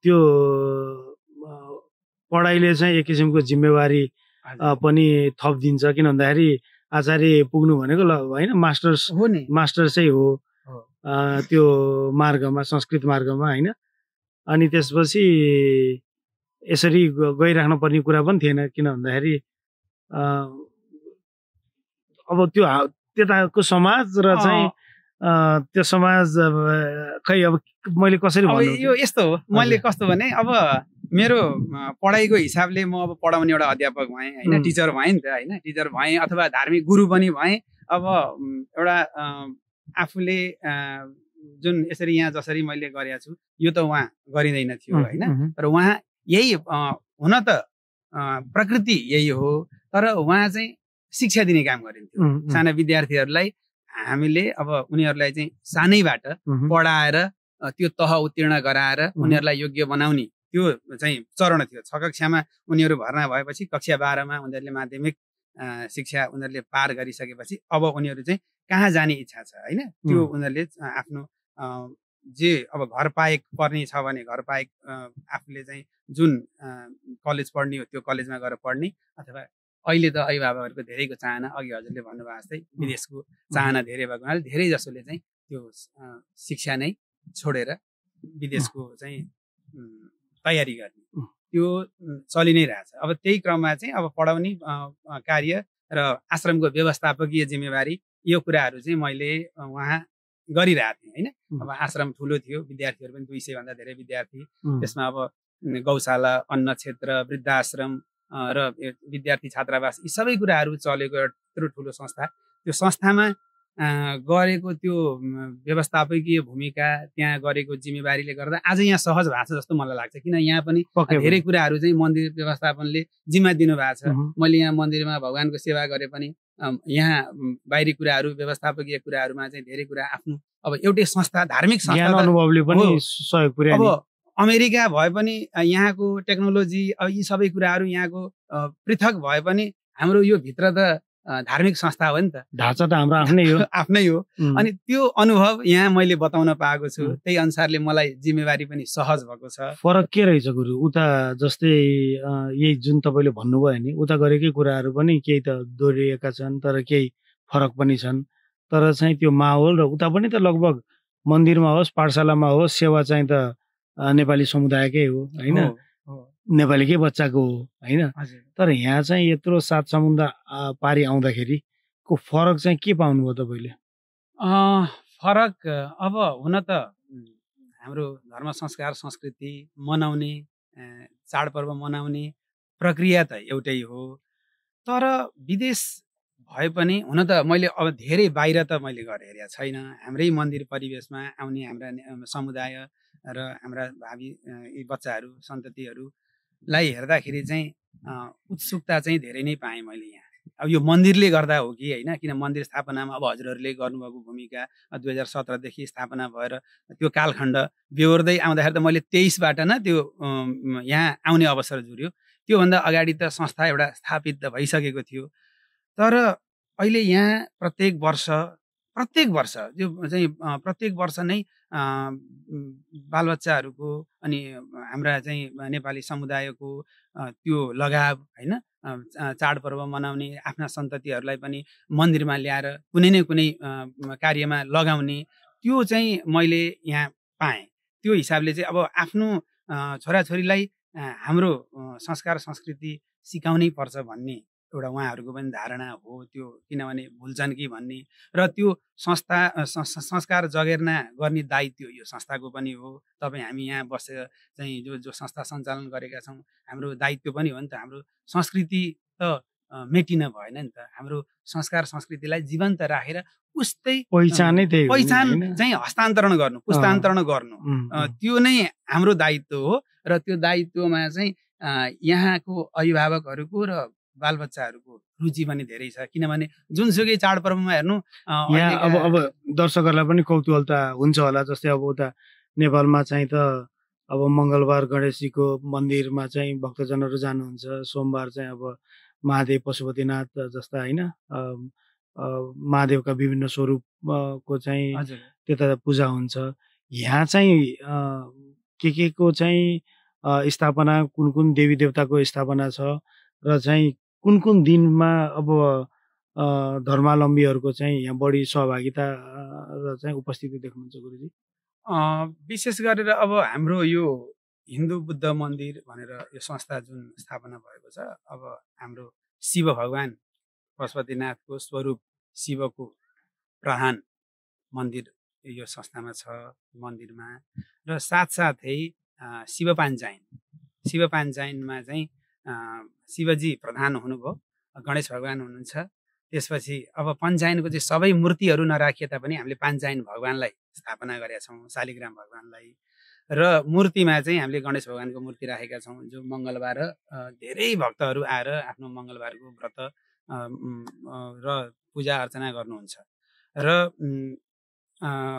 त्यो पढाइले चाहिँ एक किसिमको जिम्मेवारी पनि थप दिन्छ। किन भन्दाखेरि आचार्य पुग्नु भनेको होइन मास्टर चाहिँ हो त्यो मार्गमा, संस्कृत मार्गमा होइन। अनि त्यसपछि यसरी गइराख्नु पर्ने कुरा पनि थिएन, किन भन्दाखेरि अब त्यो त्यताको समाज र चाहिँ त्यो समाज खै अब मैले कसरी भन्नु, यो यस्तो हो। मैले कस्तो भने अब मेरो पढाइको हिसाबले म अब पढाउने एउटा अध्यापक भएँ होइन, टिचर भएँ नि त होइन, टिचर भएँ अथवा धार्मिक गुरु पनि भएँ। अब एउटा आफूले जुन यसरी यहाँ जसरी मैले गरेको छु यो त उहाँ गरिँदैन थियो होइन। तर उहाँ यही हुन त प्रकृति यही हो, तर उहाँ चाहिँ शिक्षा दिने काम गरिन्थ्यो। साना विद्यार्थीहरूलाई हामीले अब उनीहरूलाई चाहिँ सानैबाट पढाएर त्यो तह उत्तीर्ण गराएर उनीहरूलाई योग्य बनाउने त्यो चाहिँ चरण थियो। 6 कक्षामा उनीहरू भर्ना भएपछि कक्षा 12मा उनीहरूले माध्यमिक शिक्षा उनीहरूले पार गरिसकेपछि अब उनीहरू चाहिँ कहाँ जाने इच्छा छ होइन, त्यो उनीहरूले आफ्नो जे अब घर पाएक पर्ने छ भने घर पाएक आफूले चाहिँ जुन कलेज पढ्ने हो त्यो कलेजमा गएर पढ्ने, अथवा अहिले त अभिभावकहरूको धेरैको चाहना, अघि हजुरले भन्नुभएको जस्तै विदेशको चाहना धेरै भएको हुनाले धेरै जसोले चाहिँ त्यो शिक्षा नै छोडेर विदेशको चाहिँ तयारी गर्ने त्यो चलि नै रहेछ। अब त्यही क्रममा चाहिँ अब पढाउने कार्य र आश्रमको व्यवस्थापकीय जिम्मेवारी यो कुराहरू चाहिँ मैले उहाँ गरिरहेको थिएँ होइन। अब आश्रम ठुलो थियो, विद्यार्थीहरू पनि 200 भन्दा धेरै विद्यार्थी, त्यसमा अब गौशाला, अन्न क्षेत्र, वृद्धाश्रम र विद्यार्थी छात्रावास यी सबै कुराहरू चलेको एउटा त्यत्रो ठुलो संस्था। त्यो संस्थामा गरेको त्यो व्यवस्थापकीय भूमिका, त्यहाँ गरेको जिम्मेवारीले गर्दा आज यहाँ सहज भएको छ जस्तो मलाई लाग्छ। किन यहाँ पनि धेरै कुराहरू चाहिँ मन्दिर व्यवस्थापनले जिम्मा दिनु भएको छ। मैले यहाँ मन्दिरमा भगवानको सेवा गरे पनि यहाँ बाहिरी कुराहरू व्यवस्थापकीय कुराहरूमा चाहिँ धेरै कुरा आफ्नो अब एउटै संस्था, धार्मिक संस्था अनुभवले पनि सहयोग पुर्यायो। अब अमेरिका भए पनि यहाँको टेक्नोलोजी अब यी सबै कुराहरू यहाँको पृथक भए पनि हाम्रो यो भित्र त धार्मिक संस्था हो नि त, ढाँचा त हाम्रो आफ्नै हो। अनि त्यो अनुभव यहाँ मैले बताउन पाएको छु। त्यही अनुसारले मलाई जिम्मेवारी पनि सहज भएको छ। फरक के रहेछ गुरु? उता जस्तै यही जुन तपाईँले भन्नुभयो नि, उता गरेकै कुराहरू पनि केही त दोहोरिएका छन् तर केही फरक पनि छन्। तर चाहिँ त्यो माहौल र उता पनि त लगभग मन्दिरमा होस् पाठशालामा होस् सेवा चाहिँ त नेपाली समुदायकै हो होइन, नेपालीकै बच्चाको हो होइन। तर यहाँ चाहिँ यत्रो 7 समुद्र पारी आउँदाखेरि को फरक चाहिँ के पाउनुभयो तपाईँले? फरक अब हुन त हाम्रो धर्म संस्कार संस्कृति मनाउने, चाडपर्व मनाउने प्रक्रिया त एउटै हो। तर विदेश भए पनि हुन त मैले अब धेरै बाहिर त मैले गरेर हेरेको छैन। हाम्रै मन्दिर परिवेशमा आउने हाम्रा समुदाय र हाम्रा भावी बच्चाहरू सन्ततिहरूलाई हेर्दाखेरि चाहिँ उत्सुकता चाहिँ धेरै नै पाएँ मैले यहाँ। अब यो मन्दिरले गर्दा हो कि होइन, किन मन्दिर स्थापनामा अब हजुरहरूले गर्नुभएको भूमिका 2017 देखि स्थापना भएर त्यो कालखण्ड बेहोर्दै आउँदाखेरि त मैले 23बाट न त्यो यहाँ आउने अवसर जुर्यो। त्योभन्दा अगाडि त संस्था एउटा स्थापित त भइसकेको थियो। तर अहिले यहाँ प्रत्येक वर्ष जो चाहिँ प्रत्येक वर्ष नै बालबच्चाहरूको अनि हाम्रा चाहिँ नेपाली समुदायको त्यो लगाव होइन, चाडपर्व मनाउने, आफ्ना सन्ततिहरूलाई पनि मन्दिरमा ल्याएर कुनै न कुनै कार्यमा लगाउने, त्यो चाहिँ मैले यहाँ पाएँ। त्यो हिसाबले चाहिँ अब आफ्नो छोराछोरीलाई हाम्रो संस्कार संस्कृति सिकाउनै पर्छ भन्ने एउटा उहाँहरूको पनि धारणा हो त्यो। किनभने भुल्छन् कि भन्ने, र त्यो संस्कार जगेर्ना गर्ने दायित्व यो संस्थाको पनि हो। तपाईँ हामी यहाँ बसेर चाहिँ जो संस्था सञ्चालन गरेका छौँ, हाम्रो दायित्व पनि हो नि त। हाम्रो संस्कृति त मेटिन भएन नि त। हाम्रो संस्कार संस्कृतिलाई जीवन्त राखेर उस्तै पहिचान चाहिँ हस्तान्तरण गर्नु, पुस्तान्तरण गर्नु, त्यो नै हाम्रो दायित्व हो। र त्यो दायित्वमा चाहिँ यहाँको अभिभावकहरूको र बालबच्चाहरूको रुचि पनि धेरै छ। किनभने जुनसुकै चाडपर्वमा हेर्नु यहाँ अब दर्शकहरूलाई पनि कौतूहलता हुन्छ होला। जस्तै अब उता नेपालमा चाहिँ त अब मङ्गलबार गणेशजीको मन्दिरमा चाहिँ भक्तजनहरू जानुहुन्छ, सोमबार चाहिँ अब महादेव पशुपतिनाथ जस्ता होइन महादेवका विभिन्न स्वरूपको चाहिँ त्यता पूजा हुन्छ। यहाँ चाहिँ के को चाहिँ स्थापना, कुन कुन देवी देवताको स्थापना छ, र चाहिँ कुन कुन दिनमा अब धर्मावलम्बीहरूको चाहिँ यहाँ बढी सहभागिता र चाहिँ उपस्थिति देख्नुहुन्छ गुरुजी? विशेष गरेर अब हाम्रो यो हिन्दू बुद्ध मन्दिर भनेर यो संस्था जुन स्थापना भएको छ, अब हाम्रो शिव भगवान पशुपतिनाथको स्वरूप शिवको प्रधान मन्दिर यो संस्थामा छ मन्दिरमा। र साथसाथै शिव पाञ्चायनमा चाहिँ शिवजी प्रधान हुनुभयो, गणेश भगवान हुनुहुन्छ। त्यसपछि अब पञ्चायनको चाहिँ सबै मूर्तिहरू नराखिए तापनि हामीले पाञ्चायन भगवानलाई स्थापना गरेका छौँ, शालिग्राम भगवानलाई। र मूर्तिमा चाहिँ हामीले गणेश भगवानको मूर्ति राखेका छौँ, जो मङ्गलबार धेरै भक्तहरू आएर आफ्नो मङ्गलबारको व्रत र पूजा अर्चना गर्नुहुन्छ। र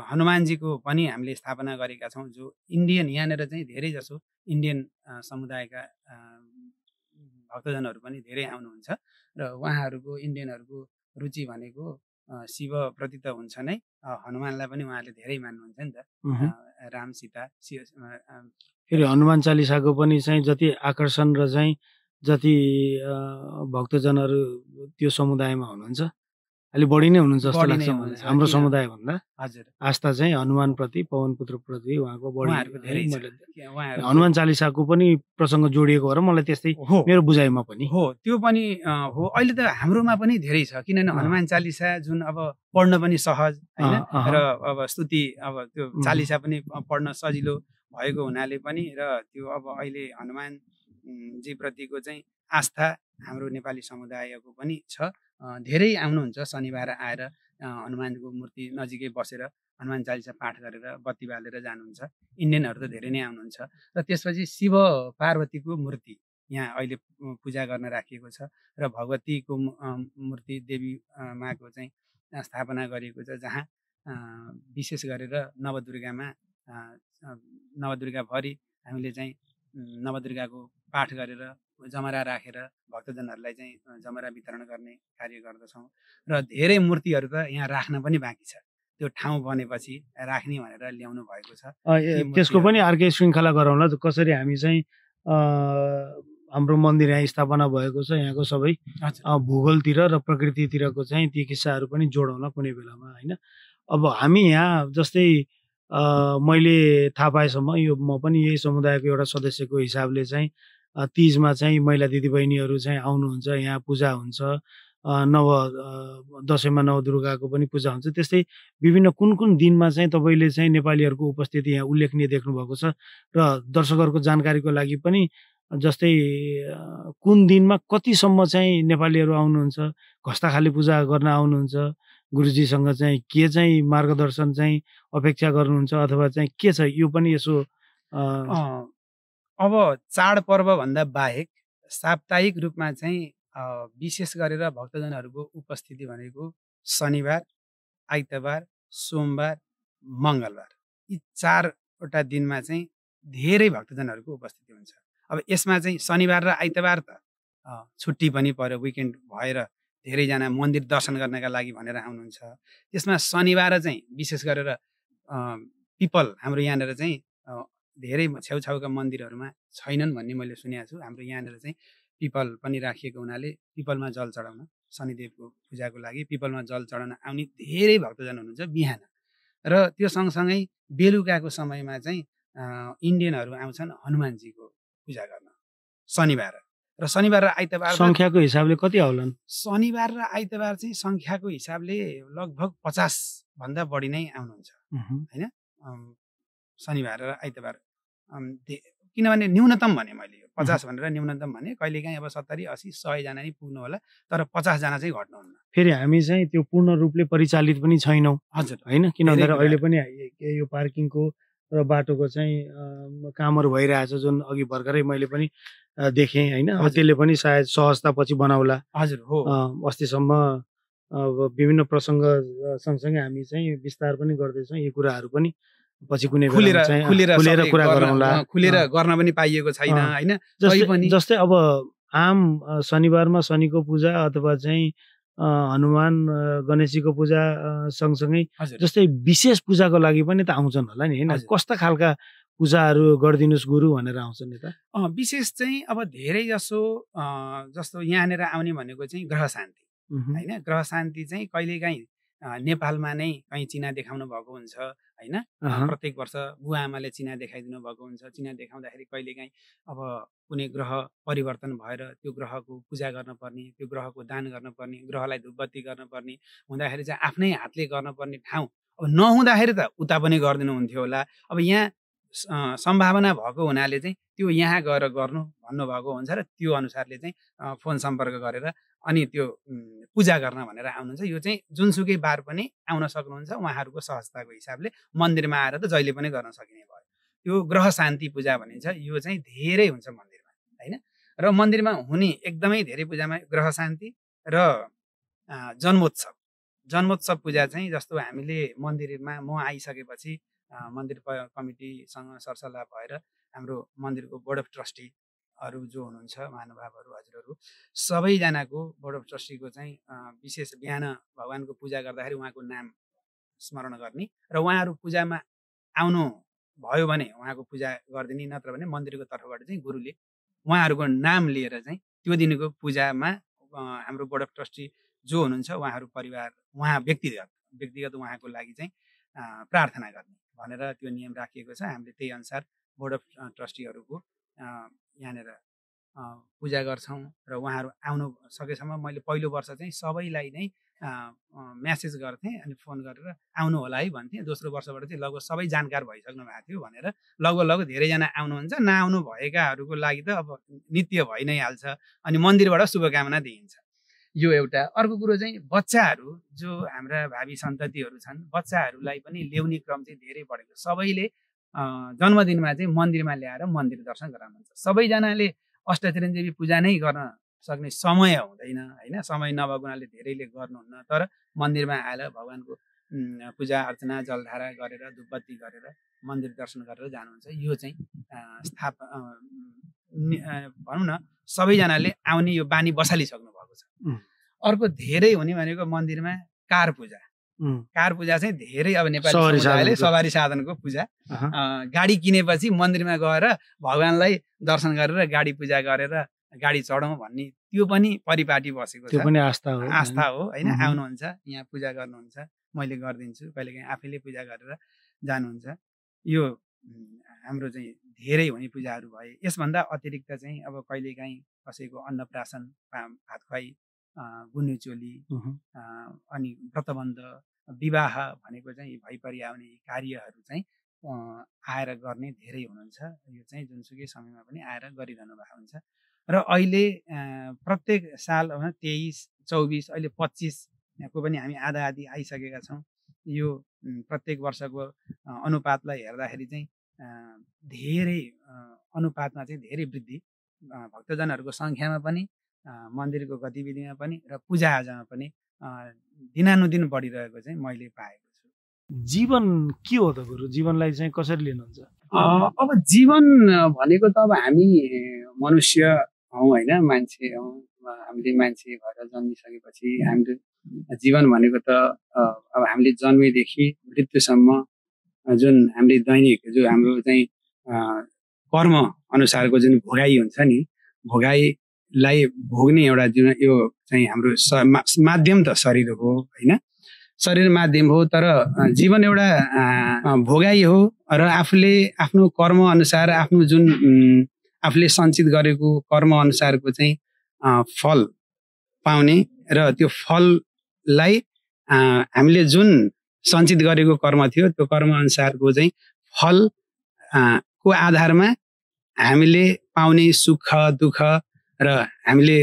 हनुमानजीको पनि हामीले स्थापना गरेका छौँ, जो इन्डियन, यहाँनिर चाहिँ धेरै जसो इन्डियन समुदायका भक्तजनहरू पनि धेरै आउनुहुन्छ। र उहाँहरूको इन्डियनहरूको रुचि भनेको शिवप्रति त हुन्छ नै, हनुमानलाई पनि उहाँहरूले धेरै मान्नुहुन्छ नि त। राम सीता फेरि हनुमान चालिसाको पनि चाहिँ जति आकर्षण र चाहिँ जति भक्तजनहरू त्यो समुदायमा हुनुहुन्छ अलि बढी नै हुनुहुन्छ जस्तो लाग्छ हाम्रो समुदाय भन्दा। हजुर, आस्था चाहिँ हनुमानप्रति, पवनपुत्रप्रति उहाँको बढी धेरै छ। हनुमान चालिसाको पनि प्रसङ्ग जोडिएको भएर मलाई त्यस्तै मेरो बुझाइमा पनि हो, त्यो पनि हो। अहिले त हाम्रोमा पनि धेरै छ, किनभने हनुमान चालिसा जुन अब पढ्न पनि सहज होइन, र अब स्तुति अब त्यो चालिसा पनि पढ्न सजिलो भएको हुनाले पनि, र त्यो अब अहिले हनुमानजी प्रतिको चाहिँ आस्था हाम्रो नेपाली समुदायको पनि छ। धेरै आउनुहुन्छ, शनिबार आएर हनुमानको मूर्ति नजिकै बसेर हनुमान चालिसा पाठ गरेर बत्ती बालेर जानुहुन्छ। इन्डियनहरू त धेरै नै आउनुहुन्छ। र त्यसपछि शिव पार्वतीको मूर्ति यहाँ अहिले पूजा गर्न राखिएको छ, र भगवतीको मूर्ति देवी माको चाहिँ स्थापना गरिएको छ, जहाँ विशेष गरेर नवदुर्गाभरि हामीले चाहिँ नवदुर्गाको पाठ गरेर जमरा राखेर भक्तजनहरूलाई चाहिँ जमरा वितरण गर्ने कार्य गर्दछौँ। र धेरै मूर्तिहरू त यहाँ राख्न पनि बाँकी छ, त्यो ठाउँ बनेपछि राख्ने भनेर ल्याउनु भएको छ। त्यसको पनि अर्कै श्रृङ्खला गरौँला, कसरी हामी चाहिँ हाम्रो मन्दिर यहाँ स्थापना भएको छ, यहाँको सबै भूगोलतिर र प्रकृतितिरको चाहिँ ती किस्साहरू पनि जोडौँला कुनै बेलामा होइन। अब हामी यहाँ जस्तै मैले थाहा पाएसम्म यो म पनि यही समुदायको एउटा सदस्यको हिसाबले चाहिँ तीजमा चाहिँ महिला दिदीबहिनीहरू चाहिँ आउनुहुन्छ, यहाँ पूजा हुन्छ, दसैँमा नवदुर्गाको पनि पूजा हुन्छ। त्यस्तै विभिन्न कुन कुन दिनमा चाहिँ तपाईँले चाहिँ नेपालीहरूको उपस्थिति यहाँ उल्लेखनीय देख्नुभएको छ, र दर्शकहरूको जानकारीको लागि पनि जस्तै कुन दिनमा कतिसम्म चाहिँ नेपालीहरू आउनुहुन्छ, घस्ताखाली पूजा गर्न आउनुहुन्छ, गुरुजीसँग चाहिँ के चाहिँ मार्गदर्शन चाहिँ अपेक्षा गर्नुहुन्छ अथवा चाहिँ के छ, यो पनि यसो अब चाडपर्वभन्दा बाहेक साप्ताहिक रूपमा चाहिँ विशेष गरेर भक्तजनहरूको उपस्थिति भनेको शनिबार, आइतबार, सोमबार, मङ्गलबार, यी 4वटा दिनमा चाहिँ धेरै भक्तजनहरूको उपस्थिति हुन्छ। अब यसमा चाहिँ शनिबार र आइतबार त छुट्टी पनि पर्यो, विकेन्ड भएर धेरैजना मन्दिर दर्शन गर्नका लागि भनेर आउनुहुन्छ। त्यसमा शनिबार चाहिँ विशेष गरेर पिपल हाम्रो यहाँनिर चाहिँ धेरै छेउछाउका मन्दिरहरूमा छैनन् भन्ने मैले सुनेको छु। हाम्रो यहाँनिर चाहिँ पिपल पनि राखिएको हुनाले पिपलमा जल चढाउन, शनिदेवको पूजाको लागि पिपलमा जल चढाउन आउने धेरै भक्तजन हुनुहुन्छ बिहान। र त्यो सँगसँगै बेलुकाको समयमा चाहिँ इन्डियनहरू आउँछन् हनुमानजीको पूजा गर्न शनिबार। र शनिबार र आइतबार सङ्ख्याको हिसाबले कति आउलान्? शनिबार र आइतबार चाहिँ सङ्ख्याको हिसाबले लगभग 50 भन्दा बढी नै आउनुहुन्छ होइन। शनिबार र आइतबार किनभने न्यूनतम भने मैले 50 भनेर न्यूनतम भने, कहिलेकाहीँ अब 70, 80, 100 जना नै पुग्नु होला, तर 50 जना चाहिँ घट्नुहुन्न। फेरि हामी चाहिँ त्यो पूर्ण रूपले परिचालित पनि छैनौँ। हजुर होइन, किन भन्दा अहिले पनि यो पार्किङको र बाटोको चाहिँ कामहरू भइरहेछ, जुन अघि भर्खरै मैले पनि देखेँ होइन। अब त्यसले पनि सायद सहजता पछि बनाउला। हजुर हो। अस्तिसम्म अब विभिन्न प्रसङ्ग सँगसँगै हामी चाहिँ विस्तार पनि गर्दैछौँ, यी कुराहरू पनि पछि कुनै खुलेर कुरा गरौँला। खुलेर गर्न पनि पाइएको छैन होइन। जस्तै अब आम शनिबारमा शनिको पूजा अथवा चाहिँ हनुमान गणेशजीको पूजा सँगसँगै जस्तै विशेष पूजाको लागि पनि त आउँछन् होला नि होइन। कस्ता खालका पूजाहरू गरिदिनुहोस् गुरु भनेर आउँछन् नि त? विशेष चाहिँ अब धेरै जसो जस्तो यहाँनिर आउने भनेको चाहिँ ग्रह शान्ति होइन। ग्रह शान्ति चाहिँ कहिलेकाहीँ नेपालमा नै कहीँ चिना देखाउनु भएको हुन्छ होइन। प्रत्येक वर्ष बुवा आमाले चिना देखाइदिनु भएको हुन्छ। चिना देखाउँदाखेरि कहिलेकाहीँ अब कुनै ग्रह परिवर्तन भएर त्यो ग्रहको पूजा गर्नुपर्ने, त्यो ग्रहको दान गर्नुपर्ने, ग्रहलाई धुपबत्ती गर्नुपर्ने हुँदाखेरि चाहिँ आफ्नै हातले गर्नुपर्ने ठाउँ अब नहुँदाखेरि त उता पनि गरिदिनु हुन्थ्यो होला। अब यहाँ सम्भावना भएको हुनाले चाहिँ त्यो यहाँ गएर गर्नु भन्नुभएको हुन्छ र त्यो अनुसारले चाहिँ फोन सम्पर्क गरेर अनि त्यो पूजा गर्न भनेर आउनुहुन्छ। यो चाहिँ जुनसुकै बार पनि आउन सक्नुहुन्छ, उहाँहरूको सहजताको हिसाबले मन्दिरमा आएर त जहिले पनि गर्न सकिने भयो। यो ग्रह शान्ति पूजा भनिन्छ, यो चाहिँ धेरै हुन्छ मन्दिरमा होइन। र मन्दिरमा हुने एकदमै धेरै पूजामा ग्रह शान्ति र जन्मोत्सव पूजा चाहिँ जस्तो हामीले मन्दिरमा म आइसकेपछि मन्दिर कमिटीसँग सरसल्लाह भएर हाम्रो मन्दिरको बोर्ड अफ ट्रस्टीहरू जो हुनुहुन्छ महानुभावहरू हजुरहरू सबैजनाको बोर्ड अफ ट्रस्टीको चाहिँ विशेष बिहान भगवानको पूजा गर्दाखेरि उहाँको नाम स्मरण गर्ने र उहाँहरू पूजामा आउनु भयो भने उहाँको पूजा गरिदिने, नत्र भने मन्दिरको तर्फबाट चाहिँ गुरुले उहाँहरूको नाम लिएर चाहिँ त्यो दिनको पूजामा हाम्रो बोर्ड अफ ट्रस्टी जो हुनुहुन्छ उहाँहरू परिवार उहाँ व्यक्तिगत उहाँको लागि चाहिँ प्रार्थना गर्ने भनेर त्यो नियम राखिएको छ। हामीले त्यही अनुसार बोर्ड अफ ट्रस्टीहरूको यहाँनिर पूजा गर्छौँ र उहाँहरू आउनु सकेसम्म मैले पहिलो वर्ष चाहिँ सबैलाई नै म्यासेज गर्थेँ अनि फोन गरेर आउनु होला है भन्थेँ। दोस्रो वर्षबाट चाहिँ लगभग सबै जानकार भइसक्नु भएको थियो भनेर लगभग धेरैजना आउनुहुन्छ। नआउनु भएकाहरूको लागि त अब नित्य भइ नै हाल्छ अनि मन्दिरबाट शुभकामना दिइन्छ। यो एउटा। अर्को कुरो चाहिँ बच्चाहरू जो हाम्रा भावी सन्ततिहरू छन्, बच्चाहरूलाई पनि ल्याउने क्रम चाहिँ धेरै बढेको। सबैले जन्मदिनमा चाहिँ मन्दिरमा ल्याएर मन्दिर दर्शन गराउनुहुन्छ। सबैजनाले अष्टचिरञ्जीवी पूजा नै गर्न सक्ने समय हुँदैन होइन। समय नभएको हुनाले धेरैले गर्नुहुन्न, तर मन्दिरमा आएर भगवानको पूजा अर्चना जलधारा गरेर धुपबत्ती गरेर मन्दिर दर्शन गरेर जानुहुन्छ। यो चाहिँ भनौँ न सबैजनाले आउने यो बानी बसालिसक्नु भएको छ। अर्को धेरै हुने भनेको मन्दिरमा कार पूजा चाहिँ धेरै अब नेपाली समुदायले सवारी साधनको पूजा गाडी किनेपछि मन्दिरमा गएर भगवानलाई दर्शन गरेर गाडी पूजा गरेर गाडी चढौँ भन्ने त्यो पनि परिपाटी बसेको छ। त्यो पनि आस्था हो होइन। आउनुहुन्छ यहाँ पूजा गर्नुहुन्छ, मैले गरिदिन्छु, कहिलेकाहीँ आफैले पूजा गरेर जानुहुन्छ। यो हाम्रो चाहिँ धेरै हुने पूजाहरू भए। यसभन्दा अतिरिक्त चाहिँ अब कहिलेकाहीँ कसैको अन्नप्राशन, भात खुवाई, गुन्यु चोली अनि व्रतबन्ध, विवाह भनेको चाहिँ भइपरि आउने कार्यहरू चाहिँ आएर गर्ने धेरै हुनुहुन्छ। यो चाहिँ जुनसुकै समयमा पनि आएर गरिरहनु भएको हुन्छ। र अहिले प्रत्येक साल 23, 24, अहिले 25 को पनि हामी आधा आधी आइसकेका छौँ। यो प्रत्येक वर्षको अनुपातलाई हेर्दाखेरि चाहिँ धेरै अनुपातमा चाहिँ धेरै वृद्धि भक्तजनहरूको सङ्ख्यामा पनि मन्दिरको गतिविधिमा पनि र पूजाआजामा पनि दिनानुदिन बढिरहेको चाहिँ मैले पाएको छु। जीवन के हो त गुरु? जीवनलाई चाहिँ कसरी लिनुहुन्छ? अब जीवन भनेको त अब हामी मनुष्य हौँ होइन, मान्छे हौँ। हामीले मान्छे भएर जन्मिसकेपछि हामीले जीवन भनेको त अब हामीले जन्मेदेखि मृत्युसम्म जुन हामीले दैनिक जो हाम्रो चाहिँ कर्म अनुसारको जुन भोगाई हुन्छ नि, भोगाईलाई भोग्ने एउटा जुन यो चाहिँ हाम्रो माध्यम त शरीर हो होइन, शरीर माध्यम हो। तर जीवन एउटा भोगाई हो र आफूले आफ्नो कर्म अनुसार आफ्नो जुन आफूले सञ्चित गरेको कर्म अनुसारको चाहिँ फल पाउने र त्यो फललाई हामीले जुन सञ्चित गरेको कर्म थियो त्यो कर्म अनुसारको चाहिँ फल को आधारमा हामीले पाउने सुख दुःख र हामीले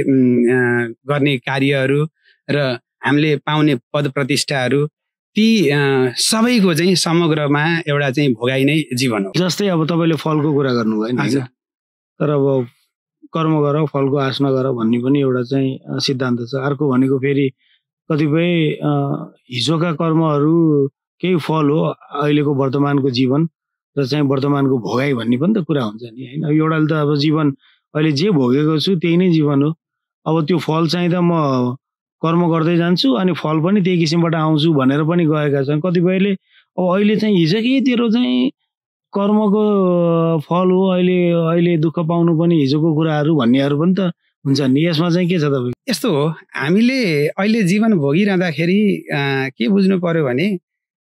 गर्ने कार्यहरू र हामीले पाउने पद प्रतिष्ठाहरू ती सबैको चाहिँ समग्रमा एउटा चाहिँ भोगाइ नै जीवन हो। जस्तै अब तपाईँले फलको कुरा गर्नुभयो नि, तर अब कर्म गर फलको आश नगर भन्ने पनि एउटा चाहिँ सिद्धान्त छ। अर्को भनेको फेरि कतिपय हिजोका कर्महरू केही फल हो अहिलेको वर्तमानको जीवन र चाहिँ वर्तमानको भोगाई भन्ने पनि त कुरा हुन्छ नि होइन। एउटाले त अब जीवन अहिले जे भोगेको छु त्यही नै जीवन हो। अब त्यो फल चाहिँ त म कर्म गर्दै जान्छु अनि फल पनि त्यही किसिमबाट आउँछु भनेर पनि गएका छन्। कतिपयले अब अहिले चाहिँ हिजो कि तेरो चाहिँ कर्मको फल हो, अहिले दुःख पाउनु पनि हिजोको कुराहरू भन्नेहरू पनि त हुन्छ नि। यसमा चाहिँ के छ तपाईँ? यस्तो हो, हामीले अहिले जीवन भोगिरहँदाखेरि के बुझ्नु पर्यो भने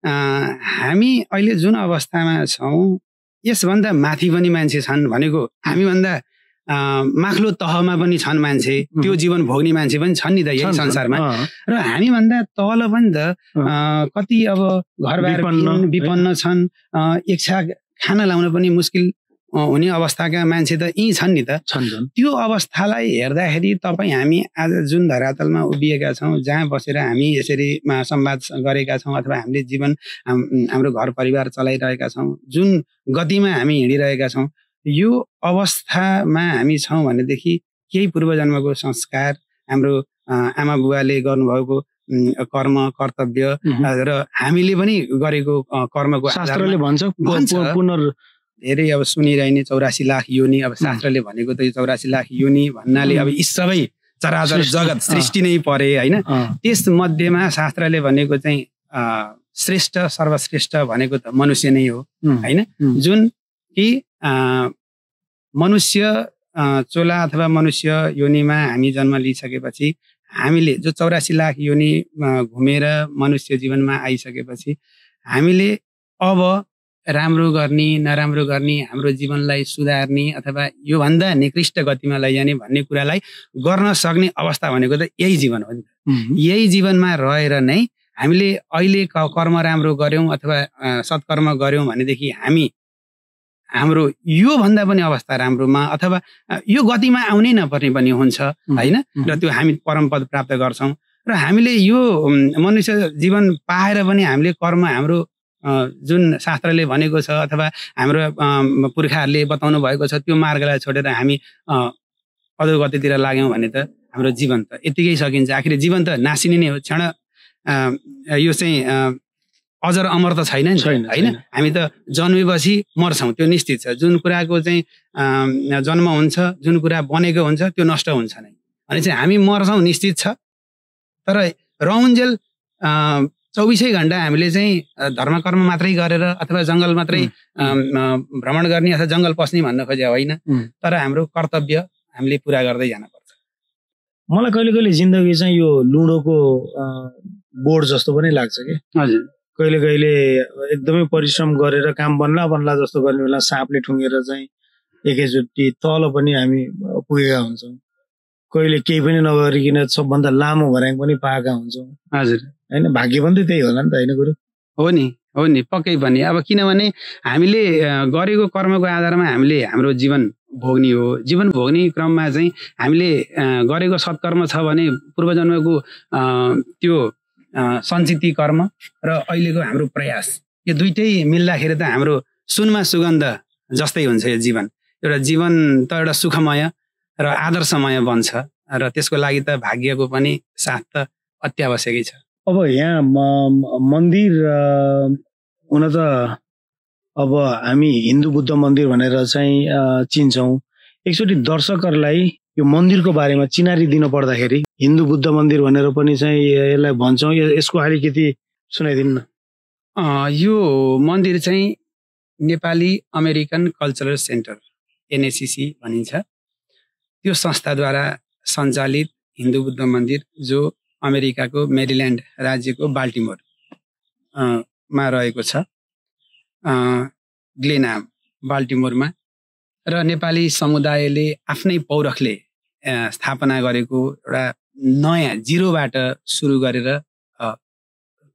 हामी अहिले जुन अवस्थामा छौँ यसभन्दा माथि पनि मान्छे छन् भनेको, हामीभन्दा माथिल्लो तहमा पनि छन् मान्छे, त्यो जीवन भोग्ने मान्छे पनि छन् नि त यही संसारमा। र हामीभन्दा तल पनि त कति अब घरबार विपन्न छन्, एक छाक खाना लाउन पनि मुस्किल हुने अवस्थाका मान्छे त यी छन् नि त। त्यो अवस्थालाई हेर्दाखेरि तपाईँ हामी आज जुन धरातलमा उभिएका छौँ, जहाँ बसेर हामी यसरी संवाद गरेका छौँ अथवा हामीले जीवन हाम्रो घर परिवार चलाइरहेका छौँ, जुन गतिमा हामी हिँडिरहेका छौँ, यो अवस्थामा हामी छौँ भनेदेखि केही पूर्वजन्मको संस्कार, हाम्रो आमा बुवाले गर्नुभएको कर्म कर्तव्य र हामीले पनि गरेको कर्मको शास्त्रले भन्छ धेरै अब सुनिरहने 84 लाख योनि। अब शास्त्रले भनेको त 84 लाख योनि भन्नाले अब यी सबै चराचर जगत सृष्टि नै परे होइन। त्यस मध्येमा शास्त्रले भनेको चाहिँ श्रेष्ठ सर्वश्रेष्ठ भनेको त मनुष्य नै हो होइन। जुन कि मनुष्य चोला अथवा मनुष्य योनिमा हामी जन्म लिइसकेपछि हामीले जो 84 लाख योनि घुमेर मनुष्य जीवनमा आइसकेपछि हामीले अब राम्रो गर्ने नराम्रो गर्ने, हाम्रो जीवनलाई सुधार्ने अथवा योभन्दा निकृष्ट गतिमा लैजाने भन्ने कुरालाई गर्न सक्ने अवस्था भनेको त यही जीवन हो नि त। यही जीवनमा रहेर नै हामीले अहिले कर्म राम्रो गर्यौँ अथवा सत्कर्म गर्यौँ भनेदेखि हामी हाम्रो योभन्दा पनि अवस्था राम्रोमा अथवा यो गतिमा आउनै नपर्ने पनि हुन्छ होइन। र त्यो हामी परमपद प्राप्त गर्छौँ। र हामीले यो मनुष्य जीवन पाएर पनि हामीले कर्म हाम्रो जुन शास्त्रले भनेको छ अथवा हाम्रो पुर्खाहरूले बताउनु भएको छ त्यो मार्गलाई छोडेर हामी अधोगतितिर लाग्यौँ भने त हाम्रो जीवन त यतिकै सकिन्छ। आखिर जीवन त नासिने नै हो, क्षण यो चाहिँ अजर अमर त छैन नि होइन। हामी त जन्मेपछि मर्छौँ त्यो निश्चित छ। जुन कुराको चाहिँ जन्म हुन्छ, जुन कुरा बनेको हुन्छ त्यो नष्ट हुन्छ नै अनि चाहिँ हामी मर्छौँ निश्चित छ। तर रहउन्जेल 24 घण्टा हामीले चाहिँ धर्म कर्म मात्रै गरेर अथवा जङ्गल मात्रै भ्रमण गर्ने अथवा जङ्गल पस्ने भन्न खोजे होइन, तर हाम्रो कर्तव्य हामीले पुरा गर्दै जानुपर्छ। मलाई कहिले कहिले जिन्दगी चाहिँ यो लुडोको बोर्ड जस्तो पनि लाग्छ कि। हजुर, कहिले कहिले एकदमै परिश्रम गरेर काम बन्ला जस्तो गर्ने बेला साँपले ठुङ्गेर चाहिँ एकैचोटि तल पनि हामी पुगेका हुन्छौँ। कहिले केही पनि नगरिकन सबभन्दा लामो भर्याङ पनि पाएका हुन्छौँ। हजुर होइन, भाग्य पनि त्यही होला नि त होइन गुरु? हो नि पक्कै पनि। अब किनभने हामीले गरेको कर्मको आधारमा हामीले हाम्रो जीवन भोग्ने हो। जीवन भोग्ने क्रममा चाहिँ हामीले गरेको सत्कर्म छ भने पूर्वजन्मको त्यो सञ्चिति कर्म र अहिलेको हाम्रो प्रयास, यो दुइटै मिल्दाखेरि त हाम्रो सुनमा सुगन्ध जस्तै हुन्छ यो जीवन। एउटा जीवन त एउटा सुखमय र आदर्शमय बन्छ र त्यसको लागि त भाग्यको पनि साथ त अत्यावश्यकै छ। अब यहाँ मन्दिर हुन त अब हामी हिन्दू बुद्ध मन्दिर भनेर चाहिँ चिन्छौँ। एकचोटि दर्शकहरूलाई यो मन्दिरको बारेमा चिनारी दिन पर्दाखेरि हिन्दू बुद्ध मन्दिर भनेर पनि चाहिँ यसलाई भन्छौँ, यसको अलिकति सुनाइदिनु न। यो मन्दिर चाहिँ Nepali American cultural centre NACC भनिन्छ, त्यो संस्थाद्वारा सञ्चालित हिन्दू बुद्ध मन्दिर जो अमेरिकाको मेरील्यान्ड राज्यको बाल्टिमोर मा रहेको छ, ग्लेनहाम बाल्टिमोरमा। र नेपाली समुदायले आफ्नै पौरखले स्थापना गरेको एउटा नयाँ जिरोबाट सुरु गरेर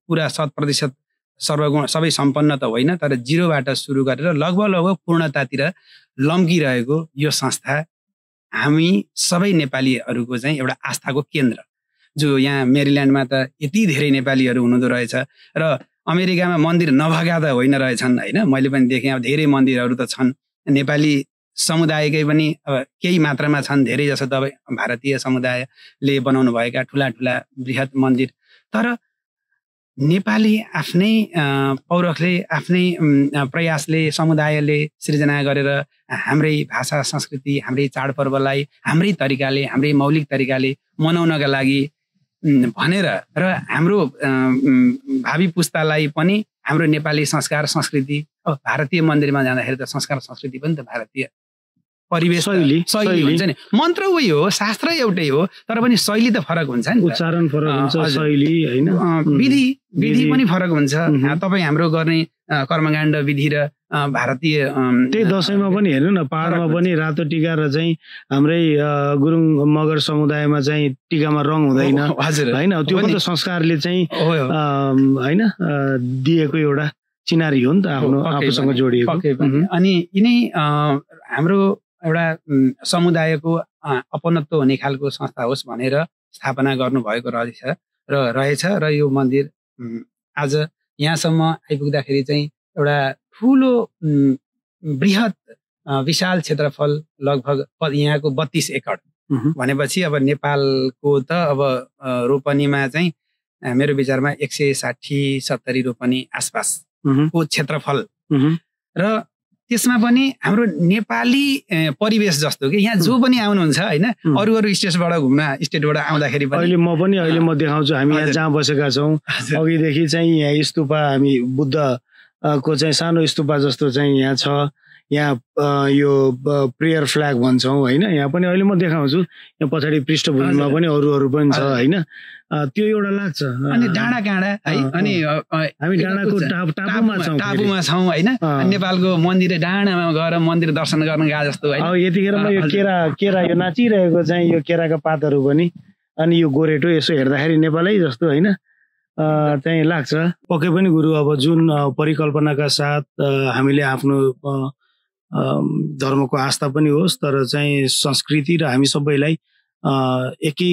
पुरा 100% सर्वगुण सबै सम्पन्न त होइन, तर जिरोबाट सुरु गरेर लगभग पूर्णतातिर लम्किरहेको यो संस्था हामी सबै नेपालीहरूको चाहिँ एउटा आस्थाको केन्द्र, जो यहाँ मेरील्यान्डमा त यति धेरै नेपालीहरू हुनुहुँदो रहेछ र अमेरिकामा मन्दिर नभएका त होइन रहेछन् होइन। मैले पनि देखेँ अब धेरै मन्दिरहरू त छन्, नेपाली समुदायकै पनि अब केही मात्रामा छन्, धेरै जसो त अब भारतीय समुदायले बनाउनु भएका ठुला ठुला बृहत मन्दिर। तर नेपाली आफ्नै पौरखले आफ्नै प्रयासले समुदायले सृजना गरेर हाम्रै भाषा संस्कृति हाम्रै चाडपर्वलाई हाम्रै तरिकाले हाम्रै मौलिक तरिकाले मनाउनका लागि भनेर र हाम्रो भावी पुस्तालाई पनि हाम्रो नेपाली संस्कार संस्कृति, अब भारतीय मन्दिरमा जाँदाखेरि त संस्कार संस्कृति पनि त भारतीय परिवेश शैली हुन्छ नि। मन्त्र उही हो, शास्त्र एउटै हो, तर पनि शैली त फरक हुन्छ नि, उच्चारण फरक हुन्छ, शैली होइन, विधि पनि फरक हुन्छ। तपाईँ हाम्रो गर्ने कर्मकाण्ड विधि र भारतीय त्यही दसैँमा पनि हेर्नु न, पहाडमा पनि रातो टिका र चाहिँ हाम्रै गुरुङ मगर समुदायमा चाहिँ टिकामा रङ हुँदैन होइन। त्यो पनि त संस्कारले चाहिँ होइन दिएको एउटा चिनारी हो नि त, आफ्नो आफूसँग जोडिएको। अनि यिनै हाम्रो एउटा समुदायको अपनत्व हुने खालको संस्था होस् भनेर स्थापना गर्नुभएको रहेछ र यो मन्दिर आज यहाँसम्म आइपुग्दाखेरि चाहिँ एउटा ठुलो बृहत विशाल क्षेत्रफल लगभग यहाँको 32 एकड भनेपछि अब नेपालको त अब रोपनीमा चाहिँ मेरो विचारमा 160-70 रोपनी आसपासको क्षेत्रफल र त्यसमा पनि हाम्रो नेपाली परिवेश जस्तो कि यहाँ जो पनि आउनुहुन्छ होइन, अरू स्टेटबाट आउँदाखेरि पनि अहिले म देखाउँछु हामी यहाँ जहाँ बसेका छौँ अघिदेखि चाहिँ यहाँ स्तूपा, हामी बुद्धको चाहिँ सानो स्तूपा जस्तो चाहिँ यहाँ छ। यहाँ यो प्रेयर फ्ल्याग भन्छौँ होइन, यहाँ पनि अहिले म देखाउँछु, यहाँ पछाडि पृष्ठभूमिमा पनि अरू पनि छ होइन। त्यो एउटा लाग्छ। अनि डाँडा काँडा है, अनि हामी डाँडाको टापुमा छौँ होइन, नेपालको मन्दिर डाँडामा गएर मन्दिर दर्शन गर्न गए जस्तो होइन। अब यतिखेर यो केरा यो नाचिरहेको चाहिँ यो केराका पातहरू पनि, अनि यो गोरेटो यसो हेर्दाखेरि नेपालै जस्तो होइन चाहिँ लाग्छ। पक्कै पनि गुरु, अब जुन परिकल्पनाका साथ हामीले आफ्नो धर्मको आस्था पनि होस्, तर चाहिँ संस्कृति र हामी सबैलाई एकै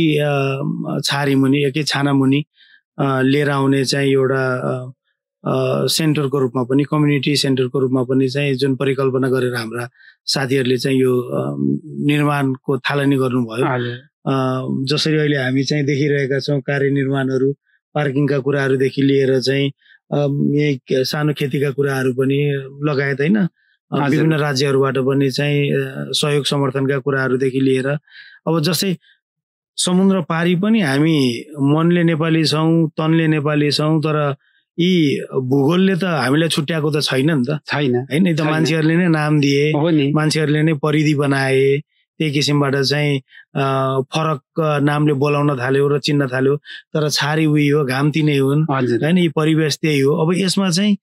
छारी मुनि एकै छाना मुनि लिएर आउने चाहिँ एउटा सेन्टरको रूपमा पनि, कम्युनिटी सेन्टरको रूपमा पनि चाहिँ जुन परिकल्पना गरेर हाम्रा साथीहरूले चाहिँ यो निर्माणको थालनी गर्नुभयो, जसरी अहिले हामी चाहिँ देखिरहेका छौँ कार्यनिर्माणहरू, पार्किङका कुराहरूदेखि लिएर चाहिँ यही सानो खेतीका कुराहरू पनि लगायत होइन, विभिन्न राज्यहरूबाट पनि चाहिँ सहयोग समर्थनका कुराहरूदेखि लिएर अब जस्तै समुद्र पारी पनि हामी मनले नेपाली छौँ, तनले नेपाली छौँ, तर यी भूगोलले त हामीलाई छुट्याएको त छैन नि त, छैन होइन। त मान्छेहरूले नै नाम दिए, मान्छेहरूले नै परिधि बनाए, त्यही किसिमबाट चाहिँ फरक नामले बोलाउन थाल्यो र चिन्न थाल्यो, तर छारी उही हो, घाम्ती नै हुन् होइन, यी परिवेश त्यही हो। अब यसमा चाहिँ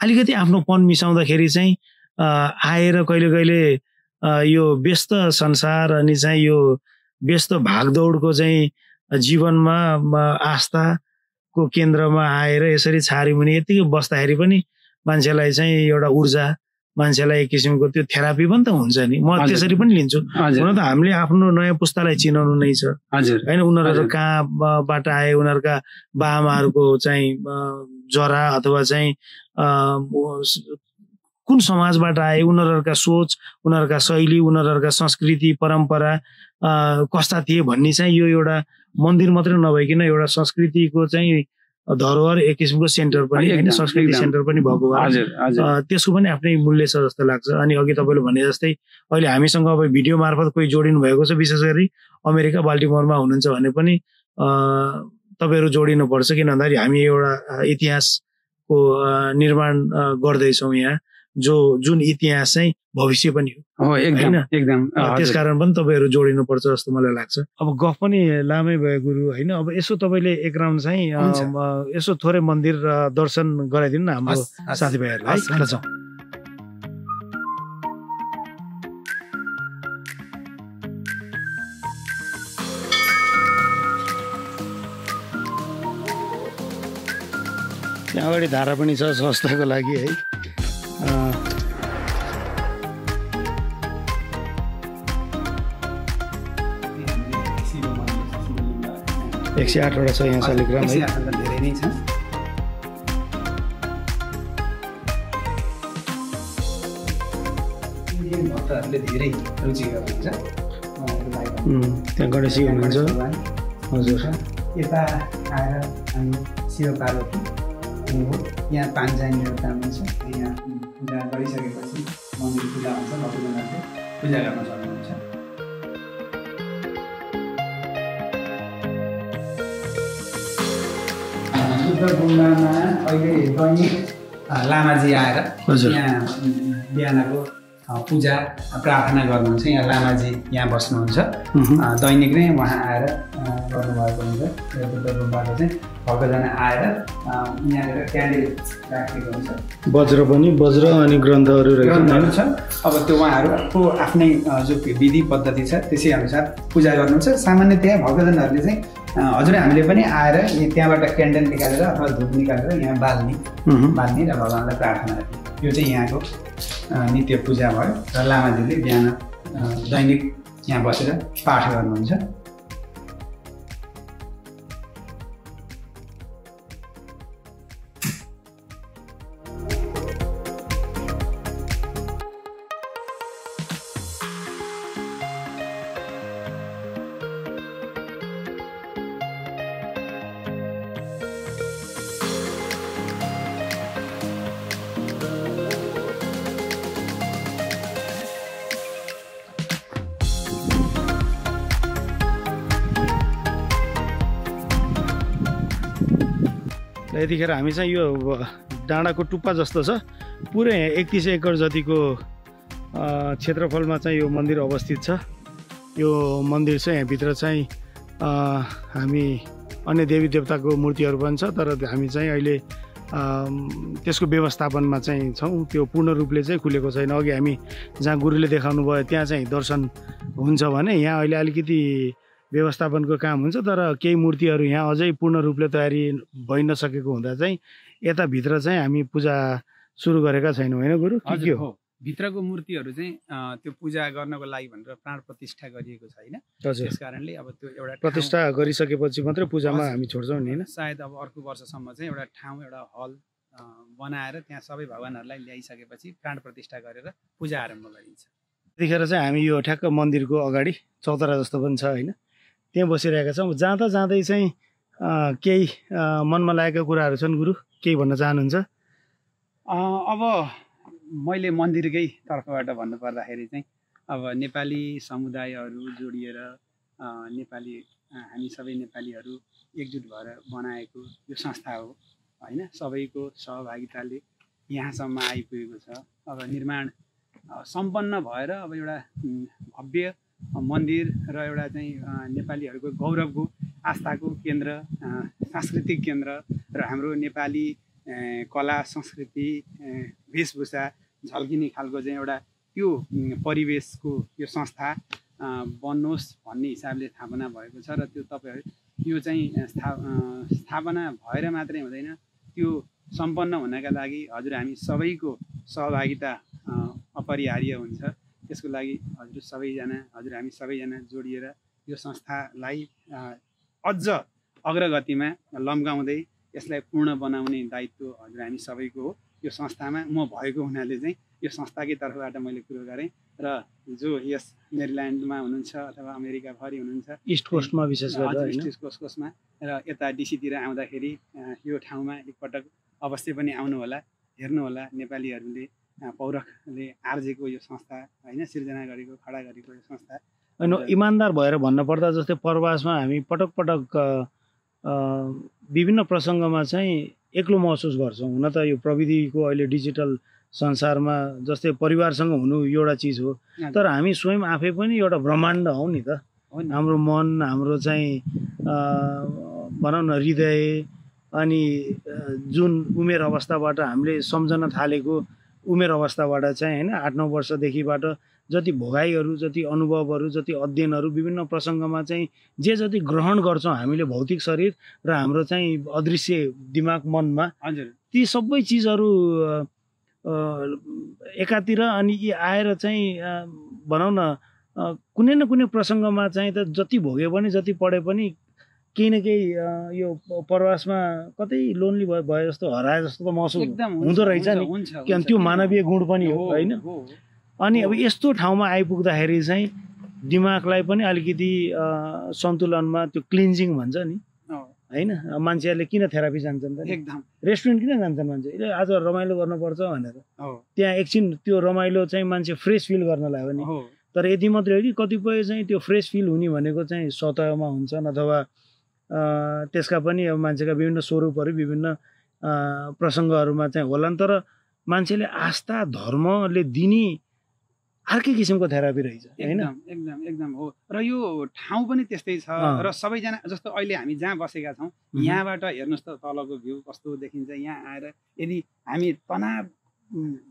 अलिकति आफ्नोपन मिसाउँदाखेरि चाहिँ आएर कहिले कहिले यो व्यस्त संसार अनि चाहिँ यो व्यस्त भागदौडको चाहिँ जीवनमा आस्थाको केन्द्रमा आएर यसरी छारी मुनि यतिकै बस्दाखेरि पनि मान्छेलाई चाहिँ एउटा ऊर्जा, मान्छेलाई एक किसिमको त्यो थेरापी पनि त हुन्छ नि। म त्यसरी पनि लिन्छु। हुन त हामीले आफ्नो नयाँ पुस्तालाई चिनाउनु नै छ होइन, उनीहरू कहाँबाट आए, उनीहरूका बाआमाहरूको चाहिँ जरा अथवा चाहिँ कुन समाजबाट आए, उनीहरूका सोच, उनीहरूका शैली, उनीहरूका संस्कृति परम्परा कस्ता थिए भन्ने चाहिँ यो एउटा मन्दिर मात्रै नभइकन एउटा संस्कृतिको चाहिँ धरोहर, एक किसिमको सेन्टर पनि होइन, संस्कृति सेन्टर पनि भएको भएर त्यसको पनि आफ्नै मूल्य छ जस्तो लाग्छ। अनि अघि तपाईँले भने जस्तै अहिले हामीसँग अब भिडियो मार्फत कोही जोडिनु भएको छ, विशेष गरी अमेरिका बाल्टिमोरमा हुनुहुन्छ भने पनि तपाईँहरू जोडिनुपर्छ, किन भन्दाखेरि हामी एउटा इतिहासको निर्माण गर्दैछौँ यहाँ, जुन इतिहास चाहिँ भविष्य पनि हो, एकदम एकदम। त्यसकारण पनि तपाईँहरू जोडिनुपर्छ जस्तो मलाई लाग्छ। अब गफ पनि लामै भयो गुरु होइन, अब यसो तपाईँले एक राउन्ड चाहिँ यसो थोरै मन्दिर दर्शन गराइदिनु न हाम्रो साथीभाइहरूलाई। त्यहाँ अगाडि धारा पनि छ स्वास्थ्यको लागि है। 108 वटा छ यहाँ शालिग्राम है, धेरै नै छ। भक्तहरूले धेरै रुचि गर्नुहुन्छ। त्यहाँ गणेशजी हुनुहुन्छ। हजुर, यता आएर हामी शिव पार्वती, यहाँ पाञ्चानी काम हुन्छ। यहाँ पूजा गरिसकेपछि मन्दिर पूजा हुन्छ, भक्तजनहरूले पूजा गर्न सक्नुहुन्छ। गुम्बामा अहिले दैनिक लामाजी आएर यहाँ बिहानको पूजा प्रार्थना गर्नुहुन्छ। यहाँ लामाजी यहाँ बस्नुहुन्छ, दैनिक नै उहाँ आएर गर्नुभएको हुन्छ। बुद्ध गुम्बाको चाहिँ भक्तजना आएर यहाँनिर क्यान्डल राखेको हुन्छ। वज्र अनि ग्रन्थहरू छ। अब त्यो उहाँहरूको आफ्नै जो विधि पद्धति छ त्यसै अनुसार पूजा गर्नुहुन्छ। सामान्यतया भक्तजनहरूले चाहिँ हजुर हामीले पनि आएर त्यहाँबाट क्यान्डल निकालेर अथवा धुप निकालेर यहाँ बाल्ने र भगवान्लाई प्रार्थना गर्ने, यो चाहिँ यहाँको नित्य पूजा भयो। र लामाजीले बिहान दैनिक यहाँ बसेर पाठ गर्नुहुन्छ। यतिखेर हामी चाहिँ यो डाँडाको टुप्पा जस्तो छ, पुरै 31 एकड जतिको क्षेत्रफलमा चाहिँ यो मन्दिर अवस्थित छ। यो मन्दिर चाहिँ यहाँभित्र चाहिँ हामी अन्य देवी देवताको मूर्तिहरू पनि छ, तर हामी चाहिँ अहिले त्यसको व्यवस्थापनमा चाहिँ छौँ। त्यो पूर्ण रूपले चाहिँ खुलेको छैन। अघि हामी जहाँ गुरुले देखाउनु भयो त्यहाँ चाहिँ दर्शन हुन्छ भने यहाँ अहिले अलिकति व्यवस्थापनको काम हुन्छ, तर केही मूर्तिहरू यहाँ अझै पूर्ण रूपले तयारी भइ नसकेको हुँदा चाहिँ यताभित्र चाहिँ हामी पूजा सुरु गरेका छैनौँ होइन गुरु? के हो भित्रको मूर्तिहरू चाहिँ त्यो पूजा गर्नको लागि भनेर प्राण प्रतिष्ठा गरिएको छैन। त्यस कारणले अब त्यो एउटा प्रतिष्ठा गरिसकेपछि मात्रै पूजामा हामी छोड्छौँ नि होइन? सायद अब अर्को वर्षसम्म चाहिँ एउटा ठाउँ, एउटा हल बनाएर त्यहाँ सबै भगवानहरूलाई ल्याइसकेपछि प्राण प्रतिष्ठा गरेर पूजा आरम्भ गरिन्छ। त्यतिखेर चाहिँ हामी यो ठ्याक्क मन्दिरको अगाडि चौतारा जस्तो पनि छ होइन, त्यहाँ बसिरहेका छौँ। जाँदा जाँदै चाहिँ केही मनमा लागेका कुराहरू छन् गुरु, केही भन्न चाहनुहुन्छ? अब मैले मन्दिरकै तर्फबाट भन्नुपर्दाखेरि चाहिँ अब नेपाली समुदायहरू जोडिएर नेपाली हामी सबै नेपालीहरू एकजुट भएर बनाएको यो संस्था हो होइन। सबैको सहभागिताले यहाँसम्म आइपुगेको छ। अब निर्माण सम्पन्न भएर अब एउटा भव्य मन्दिर र एउटा चाहिँ नेपालीहरूको गौरवको आस्थाको केन्द्र, सांस्कृतिक केन्द्र र हाम्रो नेपाली कला संस्कृति वेशभूषा झल्किने खालको चाहिँ एउटा त्यो परिवेशको यो संस्था बन्नुहोस् भन्ने हिसाबले स्थापना भएको छ। र त्यो तपाईँहरू यो चाहिँ स्थापना भएर मात्रै हुँदैन, त्यो सम्पन्न हुनका लागि हजुर हामी सबैको सहभागिता अपरिहार्य हुन्छ। त्यसको लागि हजुर हामी सबैजना जोडिएर यो संस्थालाई अझ अग्रगतिमा लम्काउँदै यसलाई पूर्ण बनाउने दायित्व हजुर हामी सबैको हो। यो संस्थामा म भएको हुनाले चाहिँ यो संस्थाकै तर्फबाट मैले कुरो गरेँ र जो यस मेरील्यान्डमा हुनुहुन्छ अथवा अमेरिकाभरि हुनुहुन्छ इस्ट कोस्टमा विशेष गरेर इस्ट कोस्टमा र यता डिसीतिर आउँदाखेरि यो ठाउँमा एकपटक अवश्य पनि आउनु होला, हेर्नु होला। नेपालीहरूले पौरखले आर्जेको यो संस्था होइन, सिर्जना गरेको खडा गरेको यो संस्था। होइन, इमान्दार भएर भन्नुपर्दा जस्तै प्रवासमा हामी पटक पटक विभिन्न प्रसङ्गमा चाहिँ एक्लो महसुस गर्छौँ। हुन त यो प्रविधिको अहिले डिजिटल संसारमा जस्तै परिवारसँग हुनु एउटा चिज हो, तर हामी स्वयं आफै पनि एउटा ब्रह्माण्ड हौ नि त। हाम्रो मन, हाम्रो चाहिँ भनौँ न हृदय, अनि जुन उमेर अवस्थाबाट हामीले सम्झन थालेको उमेर अवस्थाबाट चाहिँ होइन 8-9 वर्षदेखिबाट जति भोगाइहरू, जति अनुभवहरू, जति अध्ययनहरू विभिन्न प्रसङ्गमा चाहिँ जति ग्रहण गर्छौँ हामीले भौतिक शरीर र हाम्रो चाहिँ अदृश्य दिमाग मनमा, ती सबै चिजहरू एकातिर अनि यी आएर चाहिँ भनौँ न कुनै न कुनै प्रसङ्गमा चाहिँ त जति भोगे पनि जति पढे पनि केही न केही यो प्रवासमा कतै लोन्ली भए जस्तो, हराए जस्तो त महसुस हुँदो रहेछ नि। किनभने त्यो मानवीय गुण पनि हो होइन। अनि अब यस्तो ठाउँमा आइपुग्दाखेरि चाहिँ दिमागलाई पनि अलिकति सन्तुलनमा त्यो क्लिन्जिङ भन्छ नि होइन। मान्छेहरूले किन थेरापी जान्छन् त, एकदम रेस्टुरेन्ट किन जान्छन् मान्छे, आज रमाइलो गर्नुपर्छ भनेर। त्यहाँ एकछिन त्यो रमाइलो चाहिँ मान्छे फ्रेस फिल गर्नलाई हो नि। तर यति मात्रै हो कि कतिपय चाहिँ त्यो फ्रेस फिल हुने भनेको चाहिँ सतहमा हुन्छन्, अथवा त्यसका पनि अब मान्छेका विभिन्न स्वरूपहरू विभिन्न प्रसङ्गहरूमा चाहिँ होलान्। तर मान्छेले आस्था धर्मले दिने अर्कै किसिमको थेरापी रहेछ होइन। एकदम एकदम हो। र यो ठाउँ पनि त्यस्तै छ। र सबैजना जस्तो अहिले हामी जहाँ बसेका छौँ यहाँबाट हेर्नुहोस् त तलको भ्यू कस्तो देखिन्छ। यहाँ आएर यदि हामी तनाव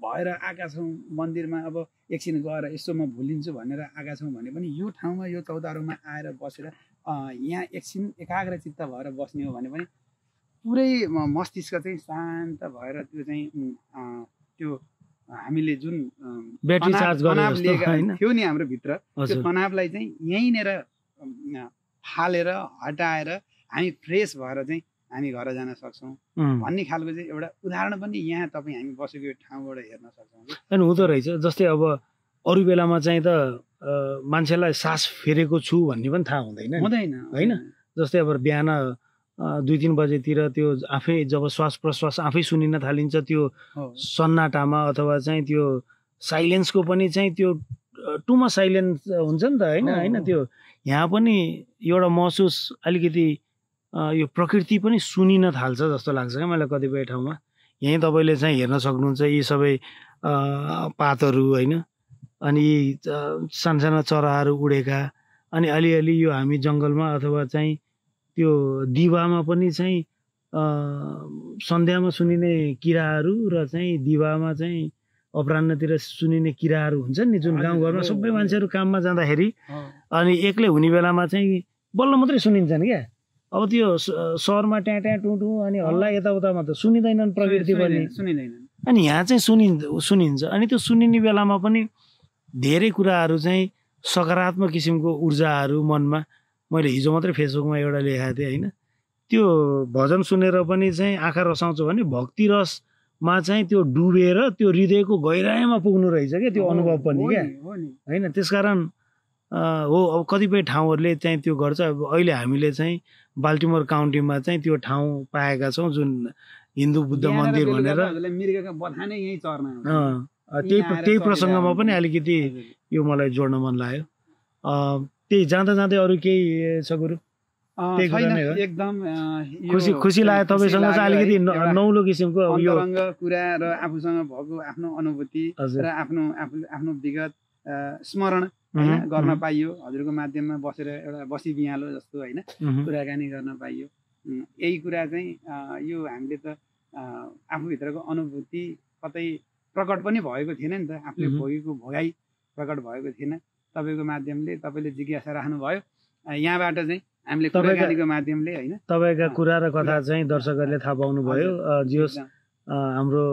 भएर आएका छौँ मन्दिरमा, अब एकछिन गएर यसो म भुलिन्छु भनेर आएका छौँ भने पनि यो ठाउँमा यो चौतारोमा आएर बसेर यहाँ एकछिन एकाग्रचित्त भएर बस्ने हो भने पनि पुरै मस्तिष्क चाहिँ शान्त भएर त्यो चाहिँ त्यो हामीले जुन ब्याट्री चार्ज थियो नि हाम्रो भित्र, त्यो तनावलाई चाहिँ यहीँनिर फालेर हटाएर हामी फ्रेस भएर चाहिँ हामी घर जान सक्छौँ भन्ने खालको चाहिँ एउटा उदाहरण पनि यहाँ तपाईँ हामी बसेको यो ठाउँबाट हेर्न सक्छौँ। अनि हुँदो रहेछ। जस्तै अब अरू बेलामा चाहिँ त मान्छेलाई सास फेरेको छु भन्ने पनि थाहा हुँदैन होइन। जस्तै अब बिहान 2-3 बजेतिर त्यो आफै जब श्वास प्रश्वास आफै सुनिन थालिन्छ, त्यो सन्नाटामा अथवा चाहिँ त्यो साइलेन्सको पनि चाहिँ त्यो टुमा साइलेन्स हुन्छ नि त होइन। त्यो यहाँ पनि एउटा महसुस अलिकति यो प्रकृति पनि सुनिन थाल्छ जस्तो लाग्छ क्या मलाई कतिपय ठाउँमा। यहीँ तपाईँले चाहिँ हेर्न सक्नुहुन्छ यी सबै पातहरू होइन, अनि सानसाना चराहरू उडेका, अनि अलिअलि यो हामी जङ्गलमा अथवा चाहिँ त्यो दिवामा पनि चाहिँ सन्ध्यामा सुनिने किराहरू र चाहिँ दिवामा चाहिँ अपराह्नतिर सुनिने किराहरू हुन्छन् नि, जुन गाउँघरमा सबै मान्छेहरू काममा जाँदाखेरि अनि एक्लै हुने बेलामा चाहिँ बल्ल मात्रै सुनिन्छन् क्या। अब त्यो सहरमा ट्याँ ट्याँ टुँ टुँ अनि हल्ला यताउतामा त सुनिँदैनन्, प्रकृति पनि सुनिँदैन। अनि यहाँ चाहिँ सुनिन्छ। अनि त्यो सुनिने बेलामा पनि धेरै कुराहरू चाहिँ सकारात्मक किसिमको ऊर्जाहरू मनमा, मैले हिजो मात्रै फेसबुकमा एउटा लेखाएको थिएँ होइन, त्यो भजन सुनेर पनि चाहिँ आँखा रसाउँछु भने भक्ति रसमा चाहिँ त्यो डुबेर त्यो हृदयको गहिराइमा पुग्नु रहेछ क्या त्यो अनुभव पनि क्या होइन। त्यसकारण हो अब कतिपय ठाउँहरूले चाहिँ त्यो गर्छ। अब अहिले हामीले चाहिँ बाल्टिमोर काउन्टीमा चाहिँ त्यो ठाउँ पाएका छौँ जुन हिन्दू बुद्ध मन्दिर भनेर। त्यही प्रसङ्गमा पनि अलिकति यो मलाई जोड्न मन लाग्यो। त्यही जाँदा जाँदै अरू केही छ गुरु? एकदम खुसी लाग्यो तपाईँसँग चाहिँ अलिकति नौलो किसिमको यो कुरा र आफूसँग भएको आफ्नो अनुभूति र आफ्नो विगत स्मरण गर्न पाइयो। हजुरको माध्यममा बसेर एउटा बसी बिहालो जस्तो होइन कुराकानी गर्न पाइयो। यही कुरा चाहिँ यो हामीले त आफूभित्रको अनुभूति कतै प्रकट पनि भएको थिएन नि त, आफूले भोगेको भोगाई प्रकट भएको थिएन। तपाईँको माध्यमले तपाईँले जिज्ञासा राख्नुभयो, यहाँबाट चाहिँ हामीले कुराकानीको माध्यमले होइन तपाईँका कुरा र कथा चाहिँ दर्शकहरूले थाहा पाउनु भयो। जियोस् हाम्रो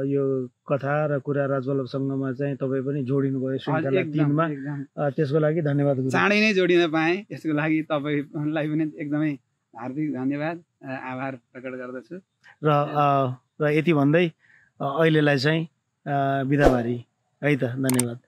यो कथा र कुरा राजवल्लभसँगमा चाहिँ तपाईँ पनि जोडिनु भयो श्रृङ्खला 3मा, त्यसको लागि धन्यवाद। चाँडै नै जोडिन पाएँ, यसको लागि तपाईँलाई पनि एकदमै हार्दिक धन्यवाद आभार प्रकट गर्दछु। र यति भन्दै अहिलेलाई चाहिँ बिदाबारी है त। धन्यवाद।